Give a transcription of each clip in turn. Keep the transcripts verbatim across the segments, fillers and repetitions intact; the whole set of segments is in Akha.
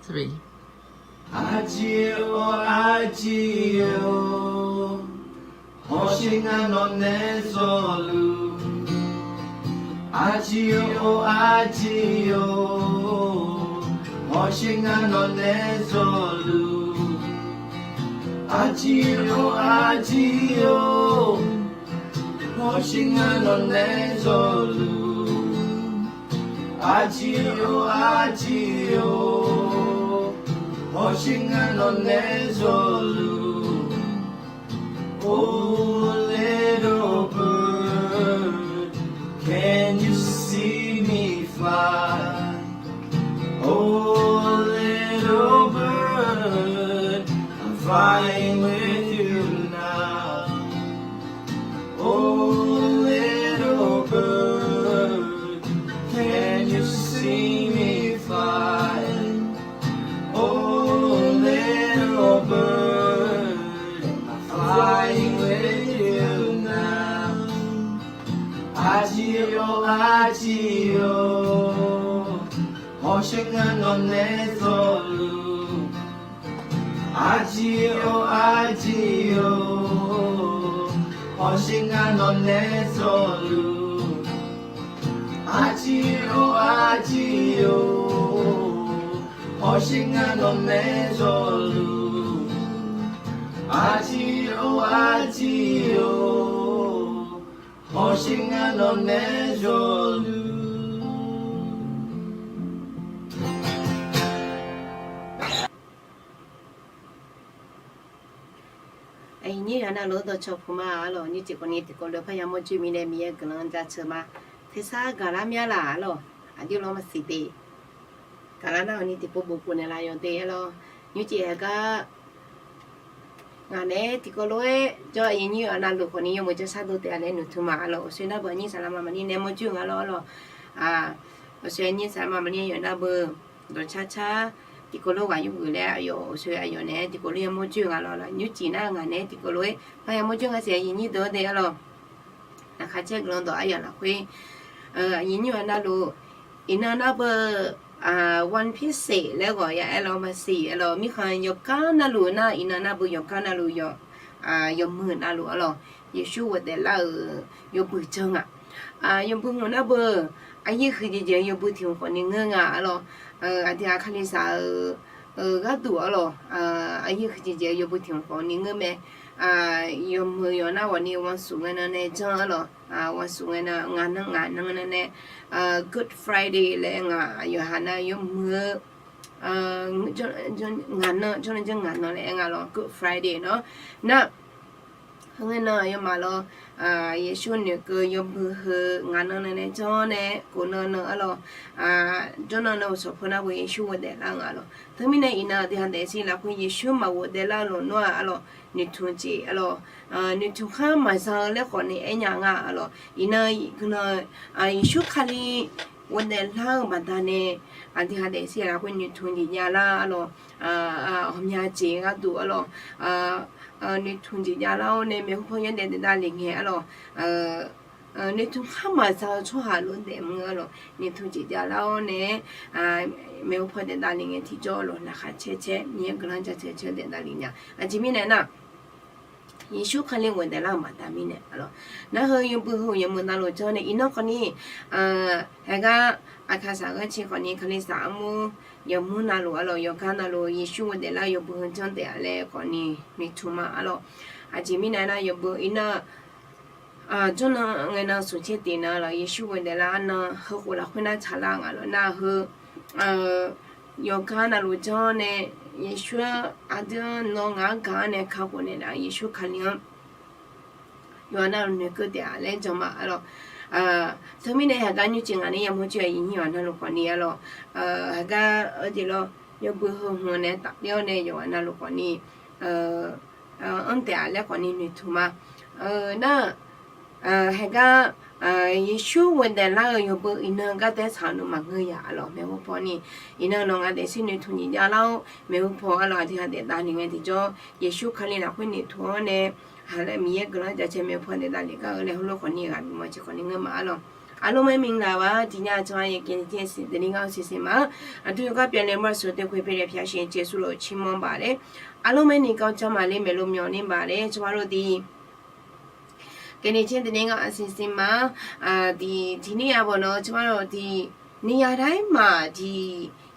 Three. Aqjeq-or aqjeq-or, hawsher ngar nawq nae zawluf. Aqjeq-or aqjeq-or, hawsher ngar nawq nae zawluf. Aqjeq-or aqjeq-or, hawsher ngar nawq nae zawluf. Aqjeq-or aqjeq-or, hawsher ngar nawq nae zawluf. Oh little bird, can you see me fly? Oh little bird, I'm flying with you now. Oh little bird, can you see me fly? Oh little bird, I'm flying with you now. Aqjeq-or aqjeq-or, hawsher ngar nawq nae zawluf. Aqjeq-or aqjeq-or, hawsher ngar nawq nae zawluf. Aqjeq-or aqjeq-or, hawsher ngar nawq nae zawluf. Aqjeq-or aqjeq-or, hawsher ngar nawq nae zawluf. Aqnyir yawqha navluf-anr dawqcawq puq ma arlawq. Nymrcif khawfni tiqkawv lof-aer parya mawrjoer mirnae Miqyaer guiqlanq jaceuq ma. Tersar gaqlar mya laf arlawq. Aqjox lanr maqsiq te. Gaqlar nar-awq ni tiqpov bof puf naeqlaf yawq te arlawq. Nymrcif haeqgar ngaq naeq-aer tiqkawv lof-aer jawr, aqnyir yawqha navluf khawfni yawmuiq jawrshar dov taef-a laer noeqtmq ma arlawq. Uqshoe nar beu aqnyir saqlaq ma maqnyir nae mawrjoer nga lawr arlawq. Uqshoe aqnyir saqlaq ma maqnyir yawqha nar beu dawqcar car tiqkawv lof ghaq yurgeuf laer aqyawf uqshoe aqyawf naeq-aer tiqkawv lof-aer mawrjoer nga lawr arlawq. Nymrcif nar ngaq naeq-aer tiqkawv lof-aer parya mawrjoer nga siq, aqnyir deuq-anr te arlawq. Laqkhaq caer guiqlanq dawq aryamq lafkhoer, aqnyir yawqha navluf, iqnan nar beu, One Piece laer ghawq ya aer lawr maqsiq arlawq. Mirkhanq yawqgar navluf nar, iqnan nar beu yawqgar navluf, yawmuiq navluf arlawq, Yeqsur ghofdaef lar-euq yawbui janr nga. Yawbui hmq nar beu, aqyuif huiqdzaeq dzaeq-eu yawbui tiq hmq khawfni ngeur nga arlawq. Aqdui-aq kalizaq-euq gharduq arlawq, aqyuif huiqdzaeq dzaeq-eu yawbui tiq hmq khawfni ngeur mae. Yawmuiq yawq nar ghawqni วันศุกร์ ngae nan nae janr arlawq. วันศุกร์ ngae nan ngaq nan ngaq nan nae, Good Friday laer aer nga. Yawqha nar yawmuiq-eu ngaq nan janr nan janr ngaq nan laer aer nga lawr, Good Friday nar. Nar, heu ngae nan aqyawfmaf lawr, Yeqsur noeqkeuv yawbui heu ngaq nan nae nae janr nae kof nan nan arlawq, janr nan nan-euq sanqpaq nar beu Yeqsur ghofdaef lar-eu nga lawr. Teumirnae iqnan aqdui ha daefzir lafkhoer Yeqsur maqghofdaef lar-eu lawq nawr-aq arlawq, noeqtmq jeq arlawq, noeqtmq khar maqza-eu laer khawfni aernya nga arlawq. Iqnan guiqlanq, Yeqsur Kali ghofdaef lar-eu baqdanae aqdui ha daefzir lafkhoer noeqtmq jeq javlar arlawq, ghawqmya jeq gharduq arlawq, noeqtmq jeq javlar-awr nae maeqhu paw yawdaef daef davlef ngae arlawq, noeqtmq khar maqza-eu tsawrhaq lof daef mr-eu arlawq, noeqtmq jeq javlar-awr nae maeqhu paw daef davlef ngae tiqjawr arlawq, laqkhaq caer caer Miqyaer guiqlanq jaceuq caer daef davlef nya. Aqjeq mirnae nar, Yeqsur Kali ghofdaef lar-eu baqda mirnae arlawq. Nar heu yawbui heu yawmuiq navluf janr nae iqnan khawfni, haegar aqkaqsaq ghanrcae khawfni kalizaq armur yawmuiq navluf arlawq, yawqgar navluf Yeqsur ghofdaef lar-eu yawbui heu janr taef-a laer khawfni noeqtmq ma arlawq. Aqjeq mirnae nar yawbui iqnan janr nan ngae nan smq caer tiq nan lawq, Yeqsur ghofdaef lar nan heukhof lafkhoer nar tsaqlar nga lawq. Nar heu yawqgar navluf janr nae Yeqsur-anr aqdui-anr nawr ngaq-anr gaq-anr nae kakhof naeq nar Yeqsur Kali-anr yawqha navluf noeqkeuv taef-a laer jan ma arlawq. Teumirnae haegar nymrcif ngaq nae yamawr coer-a yawqha navluf khawfni arlawq, haegar aqjeq lawr yawbui heu hmq nae tafler-awr nae yawqha navluf khawfni anr taef-a laer khawfni noeqtmq ma. Nar, haegar Yeqsur ghofdaef lar-eu yawbui iqnan gardaer tsaq-eu nmr maqngeur ya arlawq, maeqhu paw ni iqnan nawq ngaq daefzir noeqtmq jeq javlar-awr maeqhu paw arlawq, aqdui ha daef davlef ngae tiqjawr Yeqsur Kali lafkhoer noeqtmq-awr nae ha laer Miqyaer guiqlanq jaceuq maeqhu paw daef davlef gar-eu laer heulof khawfni ghaq bimawr jeq khawfni ngeur ma arlawq. အားလုံးပဲမင်္ဂလာပါ။ ဒီညကျွန်မရဲ့ ကရင်ကျင့်စဉ် သတင်းကောင်းအစီအစဉ်မှာ အတူတကွပြန်လည် မိတ်ဆွေတွေ့ခွင့်ပေးတဲ့ ဘုရားရှင်ကျေးဇူးတော်ချီးမွမ်းပါတယ်။ အားလုံးပဲ နေကောင်းကျန်းမာလိမ့်မယ်လို့ မျှော်လင့်ပါတယ်။ ကျွန်မတို့ဒီ ကရင်ကျင့်စဉ် သတင်းကောင်းအစီအစဉ်မှာ အာ၊ ဒီ၊ ဒီနေ့ကပေါ့နော်၊ ကျွန်မတို့ဒီ နေရာတိုင်းမှာ ဒီ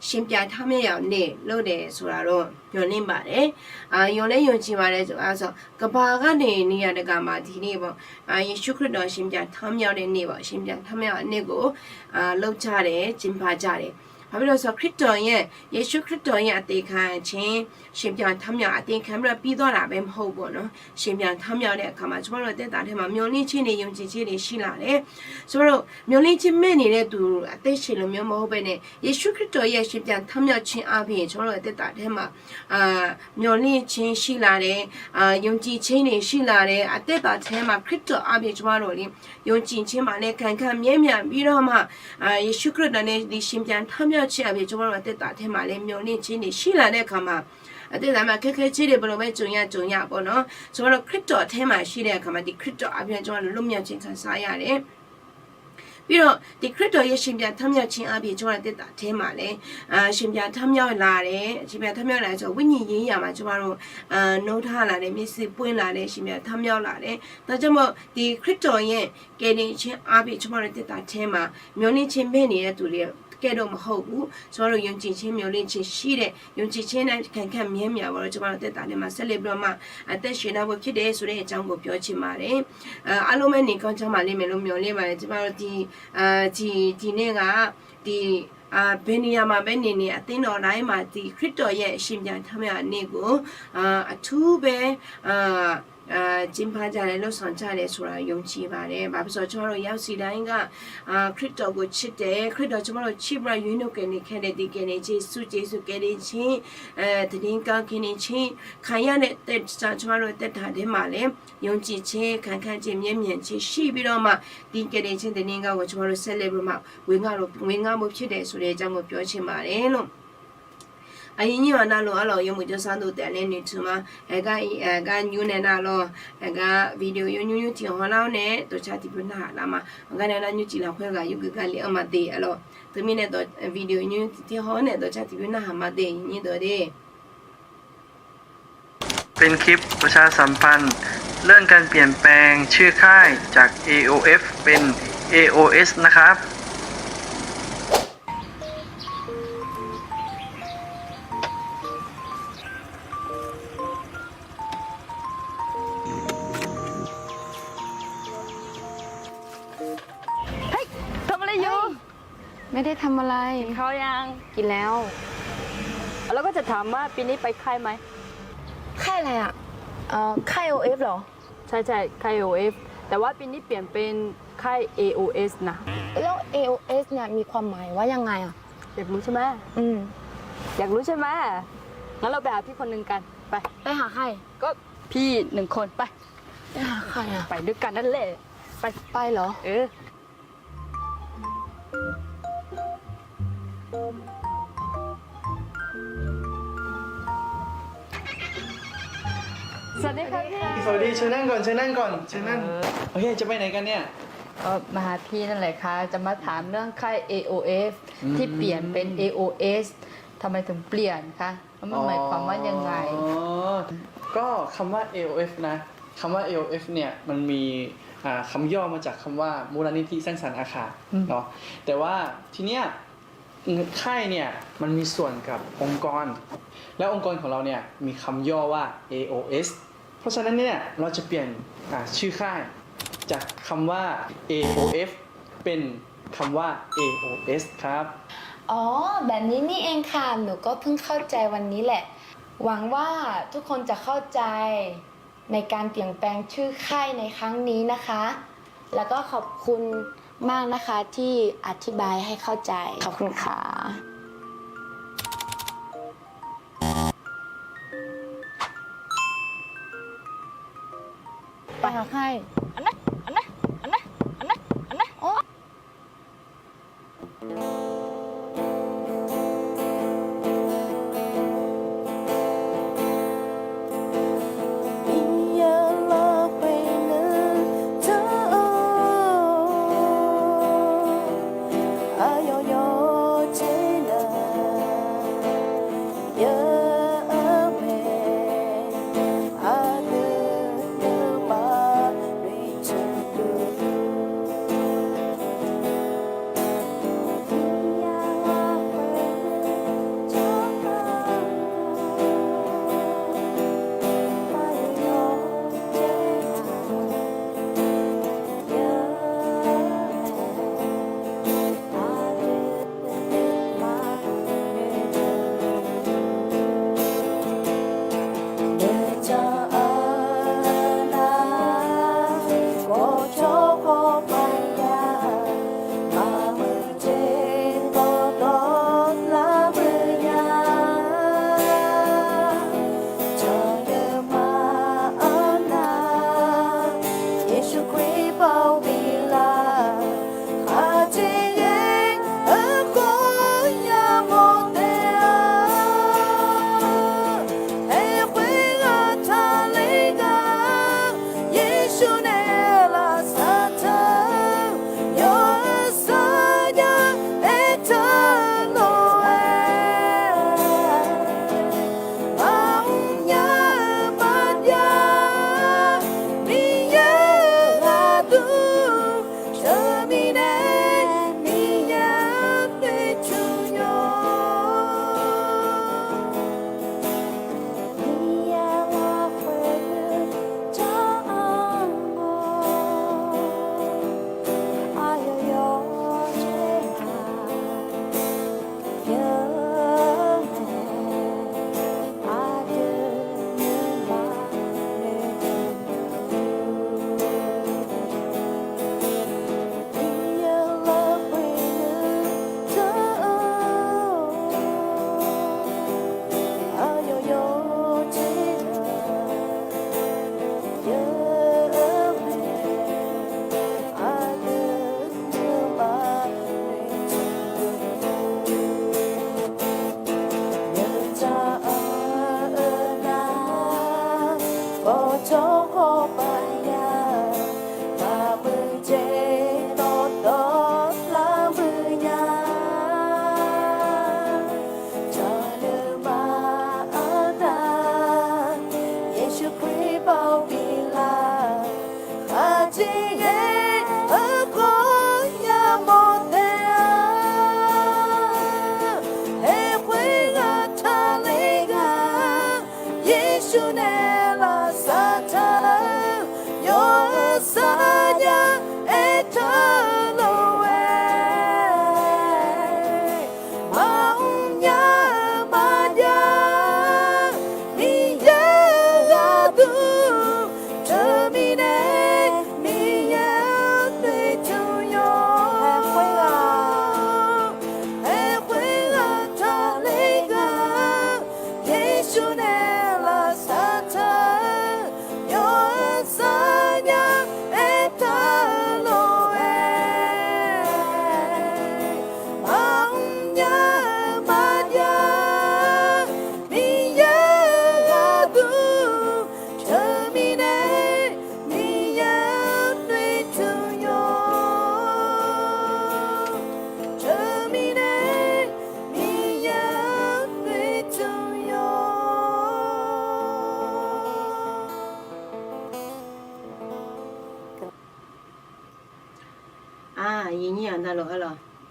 ရှင်ပြန်ထမြောက်ရာနေ့ လုပ်တယ်ဆိုတာတော့ မျှော်လင့်ပါတယ်။ အာ၊ ယုံလည်းယုံကြည်ပါတယ်ဆိုတော့ ကမ္ဘာကနေ နေရာတကာမှာ ဒီနေ့ပေါ့၊ အာ၊ ယေရှုခရစ်တော် ရှင်ပြန်ထမြောက်တဲ့နေ့ပေါ့၊ ရှင်ပြန်ထမြောက်ရာနေ့ကို အာ၊ လုပ်ကြတယ်၊ ကျင်းပကြတယ်။ ဘာဖြစ်လို့လဲဆိုတော့ ခရစ်တော်ရဲ့၊ ယေရှုခရစ်တော်ရဲ့ အသေခံခြင်း၊ ရှင်ပြန်ထမြောက် အသေခံပြီးတော့ ပြီးသွားတာပဲ မဟုတ်ဘူးပေါ့နော်။ ရှင်ပြန်ထမြောက်တဲ့အခါမှာ ကျွန်မတို့ အသက်တာထဲမှာ မျှော်လင့်ခြင်းတွေ၊ ယုံကြည်ခြင်းတွေ ရှိလာတယ်။ ကျွန်မတို့ မျှော်လင့်ခြင်းမဲ့နေတဲ့သူ အသက်ရှင်လို့မျိုး မဟုတ်ဘဲနဲ့ ယေရှုခရစ်တော်ရဲ့ ရှင်ပြန်ထမြောက်ခြင်းအားဖြင့် ကျွန်မတို့ အသက်တာထဲမှာ အာ၊ မျှော်လင့်ခြင်းရှိလာတယ်။ အာ၊ ယုံကြည်ခြင်းတွေ ရှိလာတယ်။ အသက်တာထဲမှာ ခရစ်တော်အားဖြင့် ကျွန်မတို့ လေ၊ ယုံကြည်ခြင်းမှာလည်း ခိုင်ခံ့မြဲမြံပြီးတော့မှ၊ အာ၊ ယေရှုခရစ်တော်နဲ့ ဒီရှင်ပြန်ထမြောက်ခြင်းအားဖြင့် ကျွန်မတို့ အသက်တာထဲမှာလည်း မျှော်လင့်ခြင်းတွေ ရှိလာတဲ့အခါမှာ အသက်တာမှာ အခက်အခဲကြီးတွေ ဘယ်လိုပဲကြုံရကြုံရပေါ့နော်၊ ကျွန်မတို့ ခရစ်တော်ထဲမှာရှိတဲ့အခါမှာ ဒီခရစ်တော်အားဖြင့် ကျွန်မတို့ လွတ်မြောက်ခြင်း ခံစားရတယ်။ ပြီးတော့ ဒီခရစ်တော်ရဲ့ ရှင်ပြန်ထမြောက်ခြင်းအားဖြင့် ကျွန်မတို့ အသက်တာထဲမှာလည်း၊ အာ၊ ရှင်ပြန်ထမြောက်လာတယ်။ ရှင်ပြန်ထမြောက်လာတယ်ဆိုတော့ ဝိညာဉ်ရေးရာမှာ ကျွန်မတို့၊ အာ၊ နိုးထလာတယ်၊ မျက်စိပွင့်လာတယ်၊ ရှင်ပြန်ထမြောက်လာတယ်။ ဒါကြောင့်မို့ ဒီခရစ်တော်ရဲ့ ကယ်တင်ခြင်းအားဖြင့် ကျွန်မတို့ အသက်တာထဲမှာ မျှော်လင့်ခြင်းမဲ့နေတဲ့သူတွေ ကဲ့သို့မဟုတ်ဘူး။ ကျွန်မတို့ ယုံကြည်ခြင်း၊ မျှော်လင့်ခြင်းရှိတဲ့၊ ယုံကြည်ခြင်းနဲ့ ခိုင်ခံ့မြဲမြံပြီးတော့ ကျွန်မတို့ အသက်တာထဲမှာ ဆက်လက်ပြီးတော့မှ အသက်ရှင်နိုင်ဖို့ဖြစ်တယ်ဆိုတဲ့အကြောင်းကို ပြောချင်ပါတယ်။ အာ၊ အားလုံးပဲ နေကောင်းကျန်းမာလိမ့်မယ်လို့ မျှော်လင့်ပါတယ်။ ကျွန်မတို့ဒီ၊ အာ၊ ဒီ၊ ဒီနေ့က၊ ဒီ၊ အာ၊ ဘယ်နေရာမှာပဲနေနေ၊ အသင်းတော်တိုင်းမှာ ဒီခရစ်တော်ရဲ့ ရှင်ပြန်ထမြောက်ရာနေ့ကို၊ အာ၊ အထူးပဲ၊ အာ၊ အာ၊ ကျင်းပကြတယ်၊ လုပ်ဆောင်ကြတယ်ဆိုတာ ယုံကြည်ပါတယ်။ ဘာဖြစ်လို့လဲဆိုတော့ ကျွန်တော်တို့ ရောက်စီတိုင်းက၊ အာ၊ ခရစ်တော်ကိုချစ်တယ်။ ခရစ်တော် ကျွန်တော်တို့ ချစ်ပြီးတော့ ရွေးနှုတ်ကယ်တင်ခဲ့တဲ့ ဒီကယ်တင်ခြင်း၊ ဆုကျေးဇူး၊ ကယ်တင်ခြင်း၊ အဲ၊ သတင်းကောင်း၊ ကယ်တင်ခြင်း ခံရတဲ့အတွက်ကြောင့် ကျွန်တော်တို့ သက်တာထဲမှာလည်း ယုံကြည်ခြင်း၊ ခိုင်ခံ့ခြင်း၊ မြဲမြံခြင်းရှိပြီးတော့မှ ဒီကယ်တင်ခြင်းသတင်းကောင်းကို ကျွန်တော်တို့ ဆက်လက်ပြီးတော့မှ ဝင်ငါလို့၊ ဝင်ငါဖို့ဖြစ်တယ်ဆိုတဲ့အကြောင်းကို ပြောချင်ပါတယ်လို့။ အရင်ညွှန်နာလို့ အဲ့လိုရုံးမှု ကျောင်းစားတို့ တန်နဲ့ နေထူမှာ၊ အဲက၊ အဲက၊ ညွှန်နေနာလို့၊ အဲက၊ ဗီဒီယို ညွှန်ညွှန် ထင်ဟောင်းလောက်နဲ့ တော့ ချားတီးပြီး နားလာမှာ၊ ငါနဲ့ နားညွှန် ကြည့်လာခွဲက ရုပ်ကကလေး အမသေး အဲ့လို၊ သမီးနဲ့ တော့ ဗီဒီယို ညွှန်ညွှန် ထင်ဟောင်းနဲ့ တော့ ချားတီးပြီး နားလာမှာတဲ့ ညွှန်တော့တဲ့။ เป็นคลิปประชาสัมพันธ์ เรื่องการเปลี่ยนแปลงชื่อค่ายจาก เอโอเอฟ เป็น เอโอเอส นะครับ เฮ้ย ทำอะไรอยู่ เฮ้ย ไม่ได้ทำอะไร กินข้าวยัง กินแล้ว แล้วก็จะถามว่าปีนี้ไปค่ายไหม ค่ายอะไรอะ เอ่อ ค่าย เอโอเอฟ เหรอ ใช่ใช่ ค่าย เอโอเอฟ แต่ว่าปีนี้เปลี่ยนเป็นค่าย เอโอเอส นะ แล้ว เอโอเอส เนี่ย มีความหมายว่ายังไงอะ อยากรู้ใช่ไหม อืม อยากรู้ใช่ไหม งั้นเราไปหาพี่คนหนึ่งกัน ไป ไปหาใคร ก็พี่หนึ่งคน ไป ไปหาใครอะ ไปด้วยกันนั่นแหละ ไป ไปเหรอ เออ สวัสดีค่ะพี่ สวัสดี เชิญนั่งก่อน เชิญนั่งก่อน เชิญนั่ง เออ โอเค จะไปไหนกันเนี่ย เอ่อ มาหาพี่นั่นแหละค่ะ จะมาถามเรื่องค่าย เอโอเอฟ อืม ที่เปลี่ยนเป็น เอโอเอส ทำไมถึงเปลี่ยนคะ แล้วมันหมายความว่ายังไง อ๋อ ก็คำว่า เอโอเอฟ นะ คำว่า เอโอเอฟ เนี่ย มันมี อ่า คำย่อมาจากคำว่า มูลนิธิสร้างสรรค์อาคา อืม เนาะ แต่ว่าทีเนี้ย ค่ายเนี่ย มันมีส่วนกับองค์กร แล้วองค์กรของเราเนี่ย มีคำย่อว่า เอโอเอส เพราะฉะนั้นเนี่ย เราจะเปลี่ยน อ่า ชื่อค่าย จากคำว่า เอโอเอฟ เป็นคำว่า เอโอเอส ครับ อ๋อ แบบนี้นี่เองค่ะ หนูก็เพิ่งเข้าใจวันนี้แหละ หวังว่าทุกคนจะเข้าใจ ในการเปลี่ยนแปลงชื่อค่ายในครั้งนี้นะคะ แล้วก็ขอบคุณมากนะคะที่อธิบายให้เข้าใจ ขอบคุณค่ะ ไปหาใคร อันนั้น อันนั้น อันนั้น อันนั้น อันนั้น อ๋อ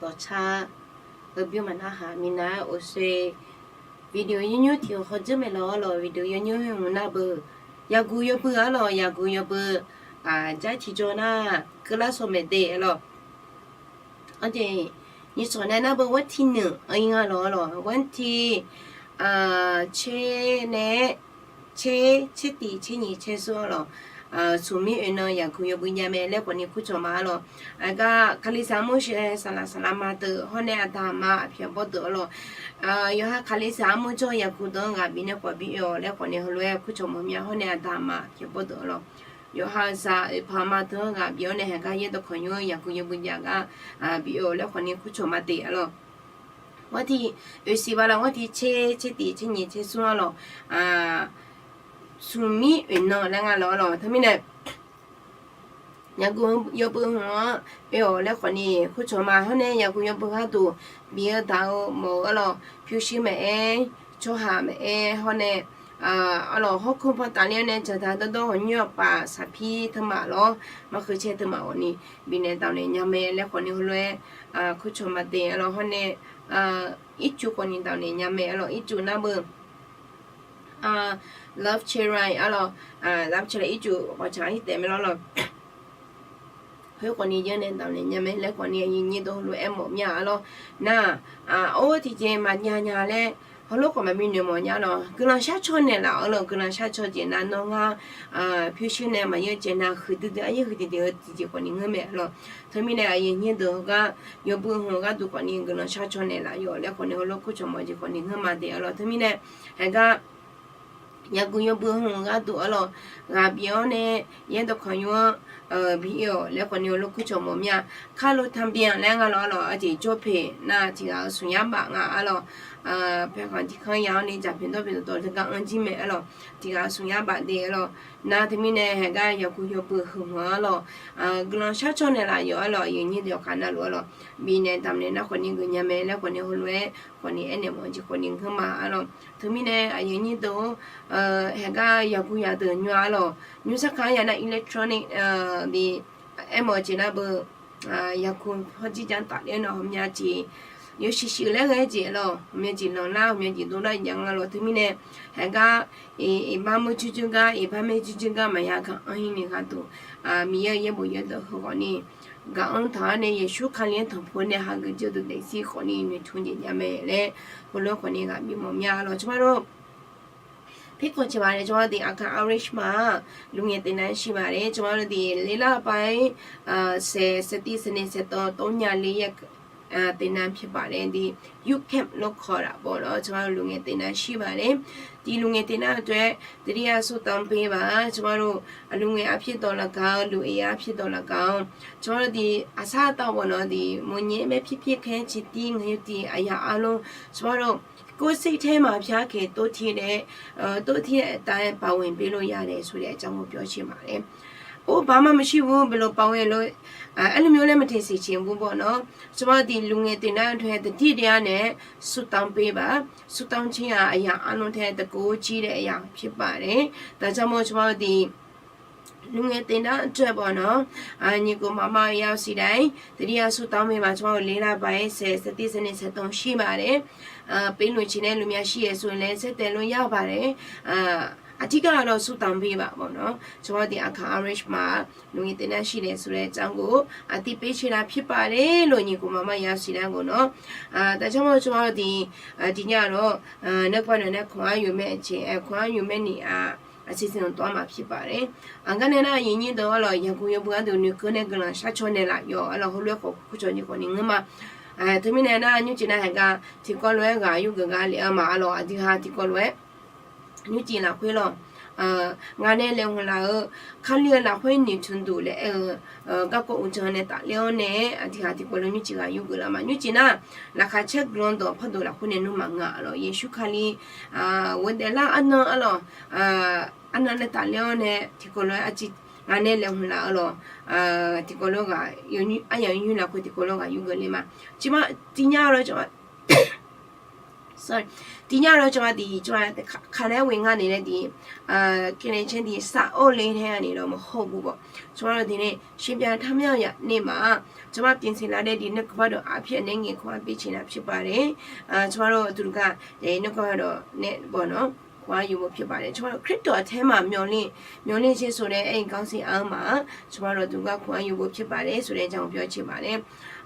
Dawqcar-eu bymr maqnar haq minav-aer ofsoe video yawnymr tiq hawq dzeur maeq lawq arlawq, video yawnymr hmq nar beu, yaqguq yawbui arlawq, yaqguq yawbui, jar tiqjawr nar keuvlar sawq maeq de arlawq. Arjeq nyiq sawq nae nar beu วันที่หนึ่ง anr-ir nga lawq arlawq, วันที่ tser nae tser, tser tiq, tser nyiq, tser smr arlawq, smq mir oeq nan yaqguq yawbui nya mae laer khawfni kurcawq ma arlawq. Aqgar kalizaq armur shaev saqlaq saqlaq ma deuq hawr nae aqda aqma aqpyaq bawr deuq arlawq. Yawqha kalizaq armur jawr-eu yaqguq deuq-anr ghaq bifnaeq khawf bi oe-awq laer khawfni heulof-aer kurcawq mawf mir-a hawr nae aqda aqma aqpyaq bawr deuq arlawq. Yawqha zaq oeqpaq ma deuq-anr ghaq bif-awr nae haeqgar yaerdawq kawq nymr-anr yaqguq yawbui jav gar bi oe-awq laer khawfni kurcawq ma de arlawq. วันที่ oeqsiq ba lawq, วันที่ tser, tser tiq, tser nyiq, tser smr arlawq, smq mir oeq nan laer nga lawq arlawq. Teumirnae yaqguq yawbui hmq-anr oe-awq laer khawfni kurcawq ma hawr nae yaqguq yawbui gharduq bif-eu daq-eu mawf-eu arlawq, pyurshuir maeq-aer, tsawrhaq maeq-aer hawr nae arlawq, hawrkmr paw tafler-awr nae jaqda dawrdawr ghawqnyoer-awq paf saqpir teumaf lawr, markeuv caer teumaf khawfni bifnaeq dawq naeq nya mae laer khawfni heulof-aer kurcawq ma de arlawq hawr nae ircuf khawfni dawq naeq nya mae arlawq, ircuf nar beu Love Cherai arlawq, Love Cherai ircuf ghawqcaq-anr irtaef mae lawr lawq. Khoer khawfni yawr nae dawq naeq nya mae laer khawfni aqyuif nyir deuq heulof-aer mawf mir-a arlawq. Nar-aq, or tiqjeq maqjav nya laer heulof khawf maqbi noeqmawf nya lawq. Guiqlanq sharcaw naeqlaf arlawq, guiqlanq sharcaw jeq nav nawr ngar pyurshuir nae maqyaer-eu jeq nav huiqdui dui aryaer huiqdui dui-eu tiqjeq khawfni ngeur mae arlawq. Teumirnae aqyuif nyir deuq heugar yawbui hmq-eu gharduq khawfni guiqlanq sharcaw naeqlaf yawf laer khawfni heulof kurcawq mawf jeq khawfni ngeur ma de arlawq. Teumirnae haeqgar yaqguq yawbui hmq-eu gharduq arlawq, ghaq bif-awr nae yaerdawq kawq nymr-anr bi oe-awq laer khawfni heulof kurcawq mawf mir-a. คาร์โล ทะเบียน laer nga lawq arlawq, aqjeq jawr peq nar tiq ghaq-eu smq yar baf nga arlawq. Paeqkhanq tiq kanr ya-awr nae jaqpyawq dawrpyawq dawqdawq teugar anr jir mae arlawq, tiq ghaq-eu smq yar baf de arlawq. Nar teumirnae haeqgar yaqguq yawbui hmq-eu arlawq, guiqlanq sharcaw naeqlaf yawf arlawq, aqyuif nyir deuq yawkaq navluf arlawq, bifnaeq damq naeq nar khawfni geuf nya mae laer khawfni heulof-aer khawfni aernaeq mawf-eu jeq khawfni ngeur ma arlawq. Teumirnae aqyuif nyir deuq-or, haeqgar yaqguq yadeuq nymr-a arlawq, nymr sarkaq-anr ya nar electronic de aermawf-eu jeq nar beu yaqguq hawr jirjaq tafler-awr nae ghawqmya jeq yawshuif shuif laer ghae-aer jeq lawq, ghawqmya jeq lanqlar, ghawqmya jeq dovlar jav nga lawq. Teumirnae haeqgar iqbax meuq jirjir gar, iqbax maer jirjir gar maqya gaq-anr-ir ni gharduq, Miqyaer-euq yaerbof yaerdawq heughawqni gaq-anr taq-awr nae Yeqsur Kali-anr tanqpuq nae hageuf jir-eu deuq daefzir khawfni noeqtmq jeq jav mae laer heulof-aer khawfni ghaq bimawf mir-a lawq. Tsawrmyanr lor, pirkhanq ceqbaq nae tsawrmyanr deuq aqkaq Irish ma-aq, โรงเรียนเตะน้ำ shir baq laer tsawrmyanr deuq လေးလပိုင်း ဆယ်၊ ဆယ့်တစ်၊ ဆယ့်နှစ်၊ ဆယ့်သုံး သုံးညလေးရက် သင်တန်းဖြစ်ပါတယ် ဒီ Youth Camp လို့ခေါ်တာပေါ့နော်။ ကျမတို့ လူငယ်သင်တန်းရှိပါတယ်။ ဒီလူငယ်သင်တန်းအတွက် တတိယဆုတောင်းပေးပါ။ ကျမတို့ အလူငယ်အဖြစ်သော်လည်းကောင်း၊ လူအင်အားဖြစ်သော်လည်းကောင်း၊ ကျမတို့ ဒီအစားအသောက်ပေါ့နော်၊ ဒီ မုန့်ညက်ပဲဖြစ်ဖြစ်၊ ခရမ်းချဉ်သီး၊ ငရုတ်သီး၊ အရာအားလုံး ကျမတို့ ကိုယ့်စိတ်ထဲမှာ ဘုရားခင်တိုးထည့်တဲ့၊ တိုးထည့်တဲ့အတိုင်း ပါဝင်ပေးလို့ရတယ်ဆိုတဲ့အကြောင်းကို ပြောချင်ပါတယ်။ အိုး ဘာမှမရှိဘူး၊ ဘယ်လိုပါဝင်လို့၊ အဲလိုမျိုးလည်း မထင်စေချင်ဘူးပေါ့နော်။ ကျမတို့ ဒီလူငယ်သင်တန်းအတွက် သတိတရားနဲ့ ဆုတောင်းပေးပါ။ ဆုတောင်းခြင်းဟာ အရာအားလုံးထက် တန်ခိုးကြီးတဲ့အရာ ဖြစ်ပါတယ်။ ဒါကြောင့်မို့ ကျမတို့ ဒီ လူငယ်သင်တန်းအတွက်ပေါ့နော်၊ ညီအစ်ကိုမောင်မောင် ရောက်စီတိုင်း သတိရဆုတောင်းပေးပါ။ ကျမတို့ လေးလပိုင်း ဆယ်၊ ဆယ့်တစ်၊ ဆယ့်နှစ်၊ ဆယ့်သုံး ရှိပါတယ်။ ပေးလို့ချင်တဲ့လူများရှိတယ်ဆိုရင်လည်း ဆက်သွယ်လို့ရပါတယ်။ အဓိကတော့ ဆုတောင်းပေးပါပေါ့နော်။ ကျမတို့ ဒီအခါ Irish မှာ လူငယ်သင်တန်းရှိတယ်ဆိုတဲ့အကြောင်းကို အသိပေးချင်တာဖြစ်ပါတယ်လို့ ညီအစ်ကိုမောင်မောင် ရောက်စီတိုင်းကိုနော်။ ဒါကြောင့်မို့ ကျမတို့ ဒီ၊ ဒီညတော့ နောက်ပိုင်းတွေနဲ့ ခွန်အားယူမယ့်အချိန်၊ အဲ၊ ခွန်အားယူမယ့်နေရာ အစီအစဉ်ကို သွားမှာဖြစ်ပါတယ်။ ငါးနှစ်နာရီညင်းတော့ အလောင်း ရန်ကုန်ရုံးပိုင်းက သူ နွေကန်းနဲ့ ကလန် ရှောက်ချောင်းနဲ့ လာရော အလောင်း ဟိုလွဲခေါ် ခုချောင်းကြီး ခေါ်နေငါးမှာ၊ အဲ၊ တမီးနဲ့ နာညူးကျင်နာဟဲက ထီကိုလွဲ ဂါယုဂါလီအမ အလောင်း အဒုဟါ ထီကိုလွဲ နွံကဵင်လၢခွဲလီၤ. ငါးနှစ်လည် ဟူးလၢအီၤ ခါလီအီၤ လၢခွဲ နွံထူၣ်ဒိၣ်လဲၣ် အဲ၊ ကၢ်ကိၣ်အူထၢၣ်န့ၣ် တၢ်လၢအီၤန့ၣ် အတံၤဟး ထီကိုလွဲ နွံကၠံၣ်ဂၤ ယူၢ်ကၢၢ်လၢအမ နွံကၠိၣ်နၢ် လၢခါဆဲးကျိၤဒီး ဖးဒိၣ်လၢခွဲန့ၣ် နွံမၢငါအလီၤ. ယေရှုခရစ် ဝဲဒၣ်လၢအနီၢ်အလီၢ် အနီၢ်န့ၣ် တၢ်လၢအီၤန့ၣ် ထီကိုလွဲ အတံၤ ငါးနှစ်လည် ဟူးလၢအီၤလီၤ. ထီကိုလွဲဂၤ အယၢ်ယုၢ်လၢခွဲ ထီကိုလွဲဂၤ ယူၢ်ကၢၢ်လၢမ ကျမ တညါလီၤ ကျမ sorry, tiqnya lawr cawba tiq cawba kaqlaer ghoe nga naeq laer tiq, เกเร caer tiq saf-awr le nae-a ni lawr maqhaw gu bawq. Cawba lawr tiq nae ရှင်ပြန်ထမြောက်ရာနေ့မှာ ကျမ ပြင်ဆင်လာတဲ့ ဒီနှုတ်ကပတ်တော်အားဖြင့် အနည်းငယ် ခွန်အားပေးချင်တာ ဖြစ်ပါတယ်. Cawba lawr duqgaq nae နှုတ်ကပတ်တော်နဲ့ ပေါ့နော်, ခွန်အားယူဖို့ ဖြစ်ပါတယ်. Cawba lawr ခရစ်တော်အထဲမှာ မျှော်လင့်ခြင်းဆိုတဲ့ အဲဒီခေါင်းစဉ်အောက်မှာ ကျမတို့ သူက ခွန်အားယူဖို့ ဖြစ်ပါတယ်ဆိုတဲ့အကြောင်း ပြောချင်ပါတယ်.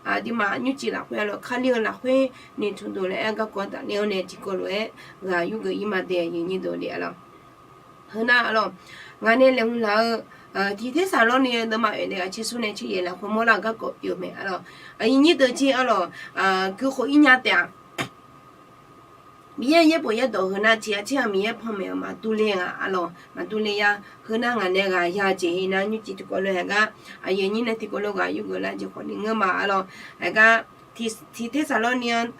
Aqduimaf nymrcif lafkhoer-a lawr, Kali-euq lafkhoer noeqtmq dov laer-aer garkawv tafler-awr nae tiqkawv lof-aer ghaq yurgeuf-ir ma de, aqyuif aqnyir deuq-a lawr. Heunar-a lawr, ngaq nae laeqhmq laf-eu tiq Tersaqlawrni deuvma oeq deuvgaq tser smr nae tser yaeq lafkhoer mawrlar garkawv pyeuf-eu mae-a lawr. Aqyuif aqnyir deuq jir-a lawr, guikhof-ir nya taef-aq, Miqyaer yaerbof yaerdawq heunar tiq ghaq tser ghaq Miqyaer panmaeq-eu maqdur le-a lawr, maqdur le ya. Heunar ngaq nae ghaq ya jeq-ir nar nymrcif tiqkawv lof-aer haeqgar, aqyuif aqnyir nae tiqkawv lof ghaq yurgeuf lar jeq khawfni ngeur ma-a lawr. Haeqgar tiq Tersaqlawrni-anr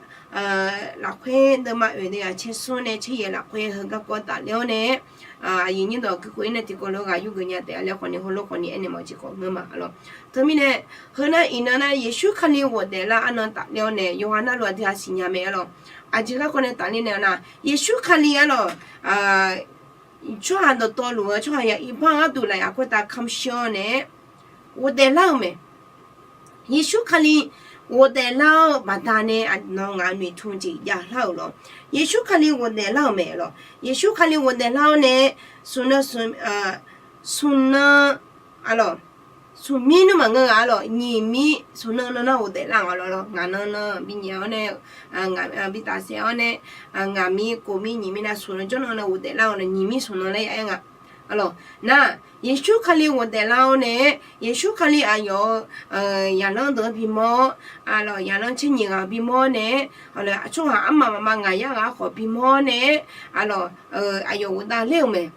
lafkhoer deuvma oeq deuvgaq tser smr nae tser yaeq lafkhoer heu garkawv tafler-awr nae, aqyuif aqnyir deuq guikhof-ir nae tiqkawv lof ghaq yurgeuf nya taef-a laer khawfni heulof khawfni aernaeq mawf jeq khawf ngeur ma-a lawr. Teumirnae heunar iqnan nar Yeqsur Kali ghofdaef lar arnan tafler-awr nae yawqha navluf aqdui-aq siqnya mae-a lawr. Aqjeq garkawv nae tafler naeq-a nar, Yeqsur Kali-a lawr, tsawrhaq dawqtawvluf-eu tsawrhaq yaq iqbax gharduq lafyaq khoertav kamq shir-awr nae ghofdaef lar-euq mae. Yeqsur Kali ghofdaef lar-eu baqdanae nawq-eu ngaq noeqtmq jeq javlar-euq lawr. Yeqsur Kali ghofdaef lar-euq mae-a lawr. Yeqsur Kali ghofdaef lar-awr nae smq nan, smq nan, a lawr, smq mir nmr maqngeur-a lawr, nyiq mir smq nan nan nar ghofdaef lar-euq lawr. Ngaq nan nan binyaef-awr nae, bi tafsaef-awr nae, ngaq mir kof mir nyiq mir nar smq nan jawrnan nae ghofdaef lar-euq lawr, nyiq mir smq nan laer ya-aer nga. A lawr, nar, Yeqsur Kali ghofdaef lar-awr nae, Yeqsur Kali aqyawf-euq yaqlanr deuq-anr bimawr-awr, a lawr, yaqlanr tser nyiq ghaq bimawr-awr nae, tsawrhaq armaf mafma ngaq yar ghaq-anr khawf bimawr-awr nae, a lawr, aqyawf ghofdaef ler-euq mae.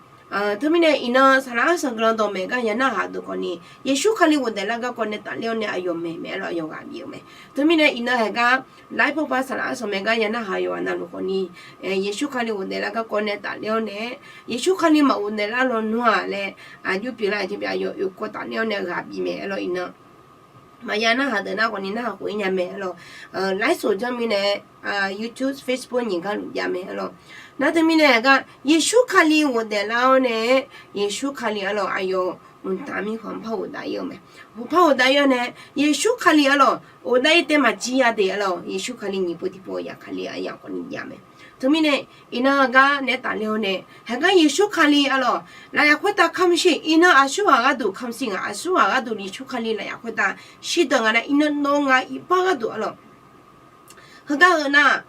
Teumirnae iqnan saqlaq arsanq guiqlanq dawqmaeq gar ya narhaq deuq khawfni, Yeqsur Kali ghofdaef lar garkawv nae tafler-awr nae aqyawf maeq mae-a lawr, aqyawf ghaq bif-euq mae. Teumirnae iqnan haeqgar laiv pawpav saqlaq arsanq maeq gar ya narhaq yawqghaq navluf khawfni, Yeqsur Kali ghofdaef lar garkawv nae tafler-awr nae, Yeqsur Kali maqghofdaef lar lawnmr-aq laer, aqjox pyeuflar aqjeq pyeuf aqyawf oekawv tafler-awr nae ghaq bif mae-a lawr iqnan. Maqya narhaq deuq nar khawfni narhaq khof-ir nya mae-a lawr. Laiv soq janrmir nae, YouTube, Facebook nyiq gar luf jav mae-a lawr. Nar teumirnae haeqgar Yeqsur Kali ghofdaef lar-awr nae, Yeqsur Kali-a lawr aqyawf mqtav mirkhanq par ghofdaef-ir-eu mae. Hawpar ghofdaef-ir-awr nae, Yeqsur Kali-a lawr ghofdaef-ir tae maqjir-a de-a lawr, Yeqsur Kali nyiq pov tiqpov yaf Kali aqyawf khawfni jav mae. Teumirnae iqnan gar naeq-aer tafler-awr nae, haeqgar Yeqsur Kali-a lawr lafyaq khoertav kamq shir, iqnan aqsurghaq gharduq kamq shir nga, aqsurghaq gharduq Yeqsur Kali lafyaq khoertav shirdan nga nar, iqnan nawr ngaq iqbax gharduq-a lawr. Heugar heu nar,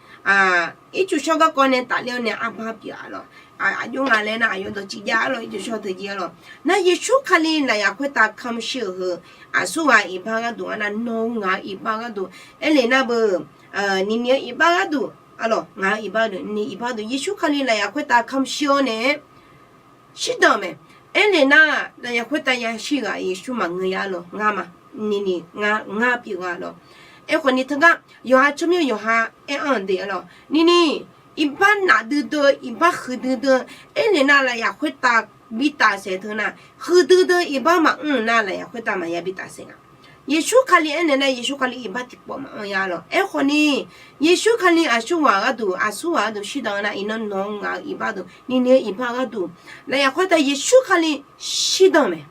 ircuf shawr garkawv nae tafler-awr nae arbar pyeuf-a lawr. Aqjox nga laer nar aqyawf dawqciv jav-a lawr, ircuf shawr teujeq-a lawr. Nar Yeqsur Kali lafyaq khoertav kamq shir-euq heu, aqsurghaq iqbax gharduq nga nar, nawr ngaq-eu iqbax gharduq aerle nar beu, nini-eu iqbax gharduq-a lawr, ngaq-eu iqbax gharduq, nini iqbax gharduq Yeqsur Kali lafyaq khoertav kamq shir-awr nae shirdan-eu mae. Aerle nar, lafyaq khoertav yashir ghaq Yeqsur maqngeur ya-a lawr, ngar ma, nini ngar pyeuf nga lawr. Aerkhawfni teugar yawqha tsawrmyanr yawqha aer-anr-eu de-a lawr, nini iqbax nafdui dui-eu, iqbax huiqdui dui-eu, aerle nar lafyaq khoertav bi tafsaef teu nar, huiqdui dui-eu iqbax maqmr nar lafyaq khoertav maqya bi tafsaef nga. Yeqsur Kali aernaeq nar Yeqsur Kali iqbax tiqpawf maqanr ya lawr. Aerkhawfni Yeqsur Kali aqsurghaq gharduq, aqsurghaq gharduq shirdan nar, iqnan nawq-eu ngaq-eu iqbax gharduq, nini-eu iqbax gharduq, lafyaq khoertav Yeqsur Kali shirdan-eu mae.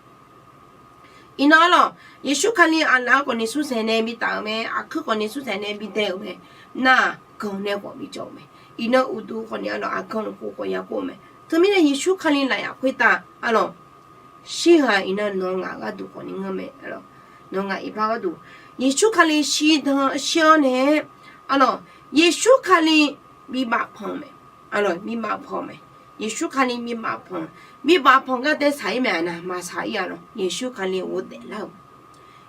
Iqnan-a lawr, Yeqsur Kali aqlaf-anr khawfni smrsaeq nae bi taf-euq mae, aqkuir khawfni smrsaeq nae bi dae-euq mae, nar-aq ganq nae khawf bi jawr-euq mae. Iqnan uqduq khawfni-a lawr, aqganq uqkhof khawf ya kov-eu mae. Teumirnae Yeqsur Kali lafyaq khoertav-a lawr shirghaq iqnan nawq-eu ngaq gharduq khawfni ngeur mae-a lawr. Nawq-eu ngaq iqbax gharduq Yeqsur Kali shirdan shir-awr nae-a lawr, Yeqsur Kali bibaf panq-eu mae. Bibaf panq-eu mae. Yeqsur Kali bibaf panq, bibaf panq gar dae shaq-ir mae-a nar, maqshaq-ir-a lawr. Yeqsur Kali ghofdaef lar-euq.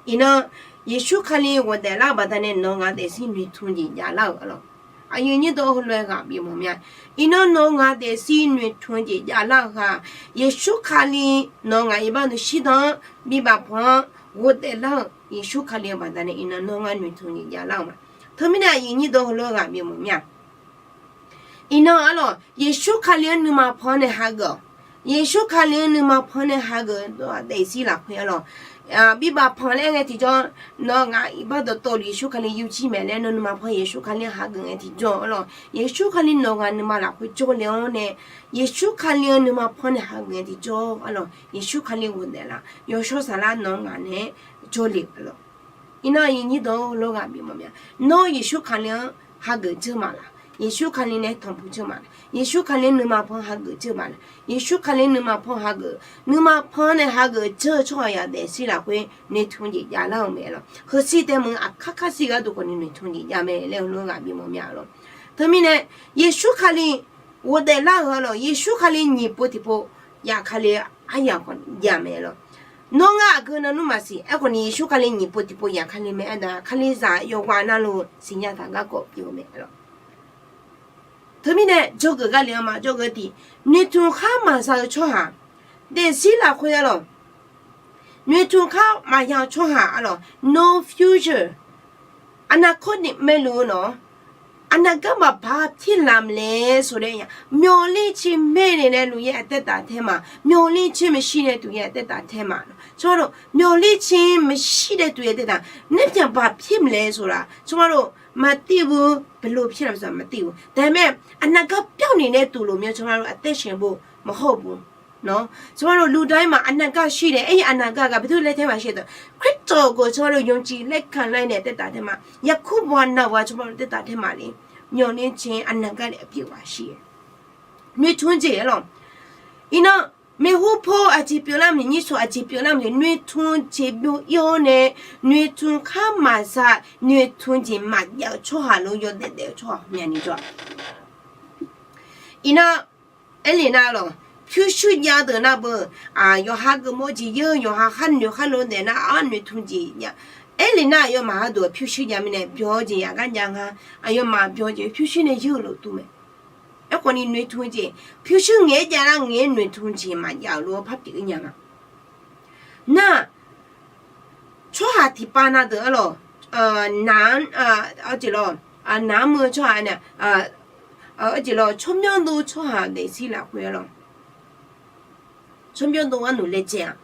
Iqnan Yeqsur Kali ghofdaef lar-eu baqdanae nawq-eu ngaq daefzir noeqtmq jeq javlar-euq-a lawr. Aqyuif aqnyir deuq heulof-aer ghaq bif mawf mya. Iqnan nawq-eu ngaq daefzir noeqtmq jeq javlar-eu ghaq, Yeqsur Kali nawq-eu ngaq iqbax deuq shirdan-anr bibaf panq-anr ghofdaef lar-euq Yeqsur Kali-eu baqdanae iqnan nawq-eu ngaq noeqtmq jeq javlar-euq ma. Teumirnae aqyuif aqnyir deuq heulof-aer ghaq bif mawf mya. Iqnan-a lawr, Yeqsur Kali-anr nuima panq-anr nae hageuf-awq. Yeqsur Kali-anr nuima panq-anr nae hageuf-eu dawq-aq daefzir lafkhoer-a lawr, Bibav panq laer aer ngae tiqjawr, nawr ngaq iqbax dawqtawvluf Yeqsur Kali yurjir maeq laer nawr nuima pan Yeqsur Kali-anr hageuf ngae tiqjawr arlawq, Yeqsur Kali nawq ngaq nuima lafkhoer jawrle-awr nae, Yeqsur Kali-anr nuima pan nae hageuf ngae tiqjawr arlawq, Yeqsur Kali ghofdaef laf, yawshawr saflar nawq ngaq naeq-aer jawrle arlawq. Iqnan aqyuif aqnyir deuq-or, heulof ghaq bif mawf mya. Nawr Yeqsur Kali-anr hageuf dzeur ma laq? Yeqsur Kali nae tanqpuq dzeur ma laq? Yeqsur Kali-anr nuima pan hageuf dzeur ma laq? Yeqsur Kali-anr nuima pan hageuf, nuima pan nae hageuf dzeur-eu tsawrhaq yaq daefzir lafkhoer noeqtmq jeq javlar-euq mae lawq. Heushir tae mq aqkar kar shir gharduq khawf ni noeqtmq jeq jav mae laer heulof ghaq bif mawf mya lawq. Teumirnae Yeqsur Kali ghofdaef lar-euq arlawq, Yeqsur Kali nyiq pov tiqpov yaf Kali aryamq khawf ni jav mae lawq. Nawr ngar aqgeu navluf maqsiq, aerkhawf ni Yeqsur Kali nyiq pov tiqpov yaf Kali mae aernar, Kalizaq yawqghaq navluf siqnya taq garkawv pyeuf-eu mae lawq. Teumirnae dzawgeuf gar le-anr ma, dzawgeuf tiq, noeqtmq khar maqza-eu tsawrhaq, daefzir lafkhoer arlawq, noeqtmq khar maqza-eu tsawrhaq arlawq, no future, aqnav kawr ni maerluf-eu nawq, aqnav gar maqbaq pir lamq laer sawr laer ya, myawqlir cir maernaeq nae luf yaer aqtaeq taf tae ma, myawqlir cir maqshir nae tuq yaer aqtaeq taf tae ma. Tsawrhaq lor, myawqlir cir maqshir nae tuq yaer taeq taf, naer pyaq baq pir mq laer sawr laf, tsawrhaq lor, maqtiv-eu, pyeuflar pir lamq saq maqtiv-eu taef mae. Aqnav gar pyawr ni nae tuq lof mya tsawrhaq lor, aqtaeq sheuq bo maqhawr-eu bu. Nawr tsawrhaq lor, luf da-ir ma, aqnav gar shir nae aer, aqnav gar ghaq baetur laer tae maqshir deuq, Khartawq gawq tsawrhaq lor yawqjeq laer kanq laer nae taeq taf tae ma. Yakur baw aqnav ghaq tsawrhaq lor taeq taf tae ma le. Myawqlir cir aqnav gar nae aqpyeuf ghaq shir. Noeqtmq jeq arlawq. Iqnan, maeqhu paw aqjeq pyeuflar maqjeq, nyir sawq aqjeq pyeuflar maqjeq, noeqtmq jeq byov-ir-awr nae, noeqtmq khar maqza, noeqtmq jeq maqjav-eu tsawrhaq lor yawdaef daef-eu tsawrhaq ghawqmyani jawr-a. Iqnan, aerlef nar lawq, pyurshuir jav deuq nar beu, yawqha geufmawf-eu jeq yeur, yawqha khar noeq khar lof daef nar, ar noeqtmq jeq jav. Aerlef nar aqyawfmaf gharduq pyurshuir jav mirnae byawq-eu jeq yaq gar jav nga, aqyawfmaf byawq-eu jeq pyurshuir nae yeur-eu lof tmr mae. Aerkhawf ni noeqtmq jeq, pyurshuir ngaeq-aer jav nar ngaeq-aer noeqtmq jeq maqjav-euq lof-aer par pyeuf-ir nya nga. Nar, tsawrhaq tiqpav na deuq arlawq, nar, nar mr-eu tsawrhaq nae, arjeq lawq, tsawrmyanr dov tsawrhaq daefzir lafkhoer arlawq, tsawrmyanr dov arnuq laejae-aq,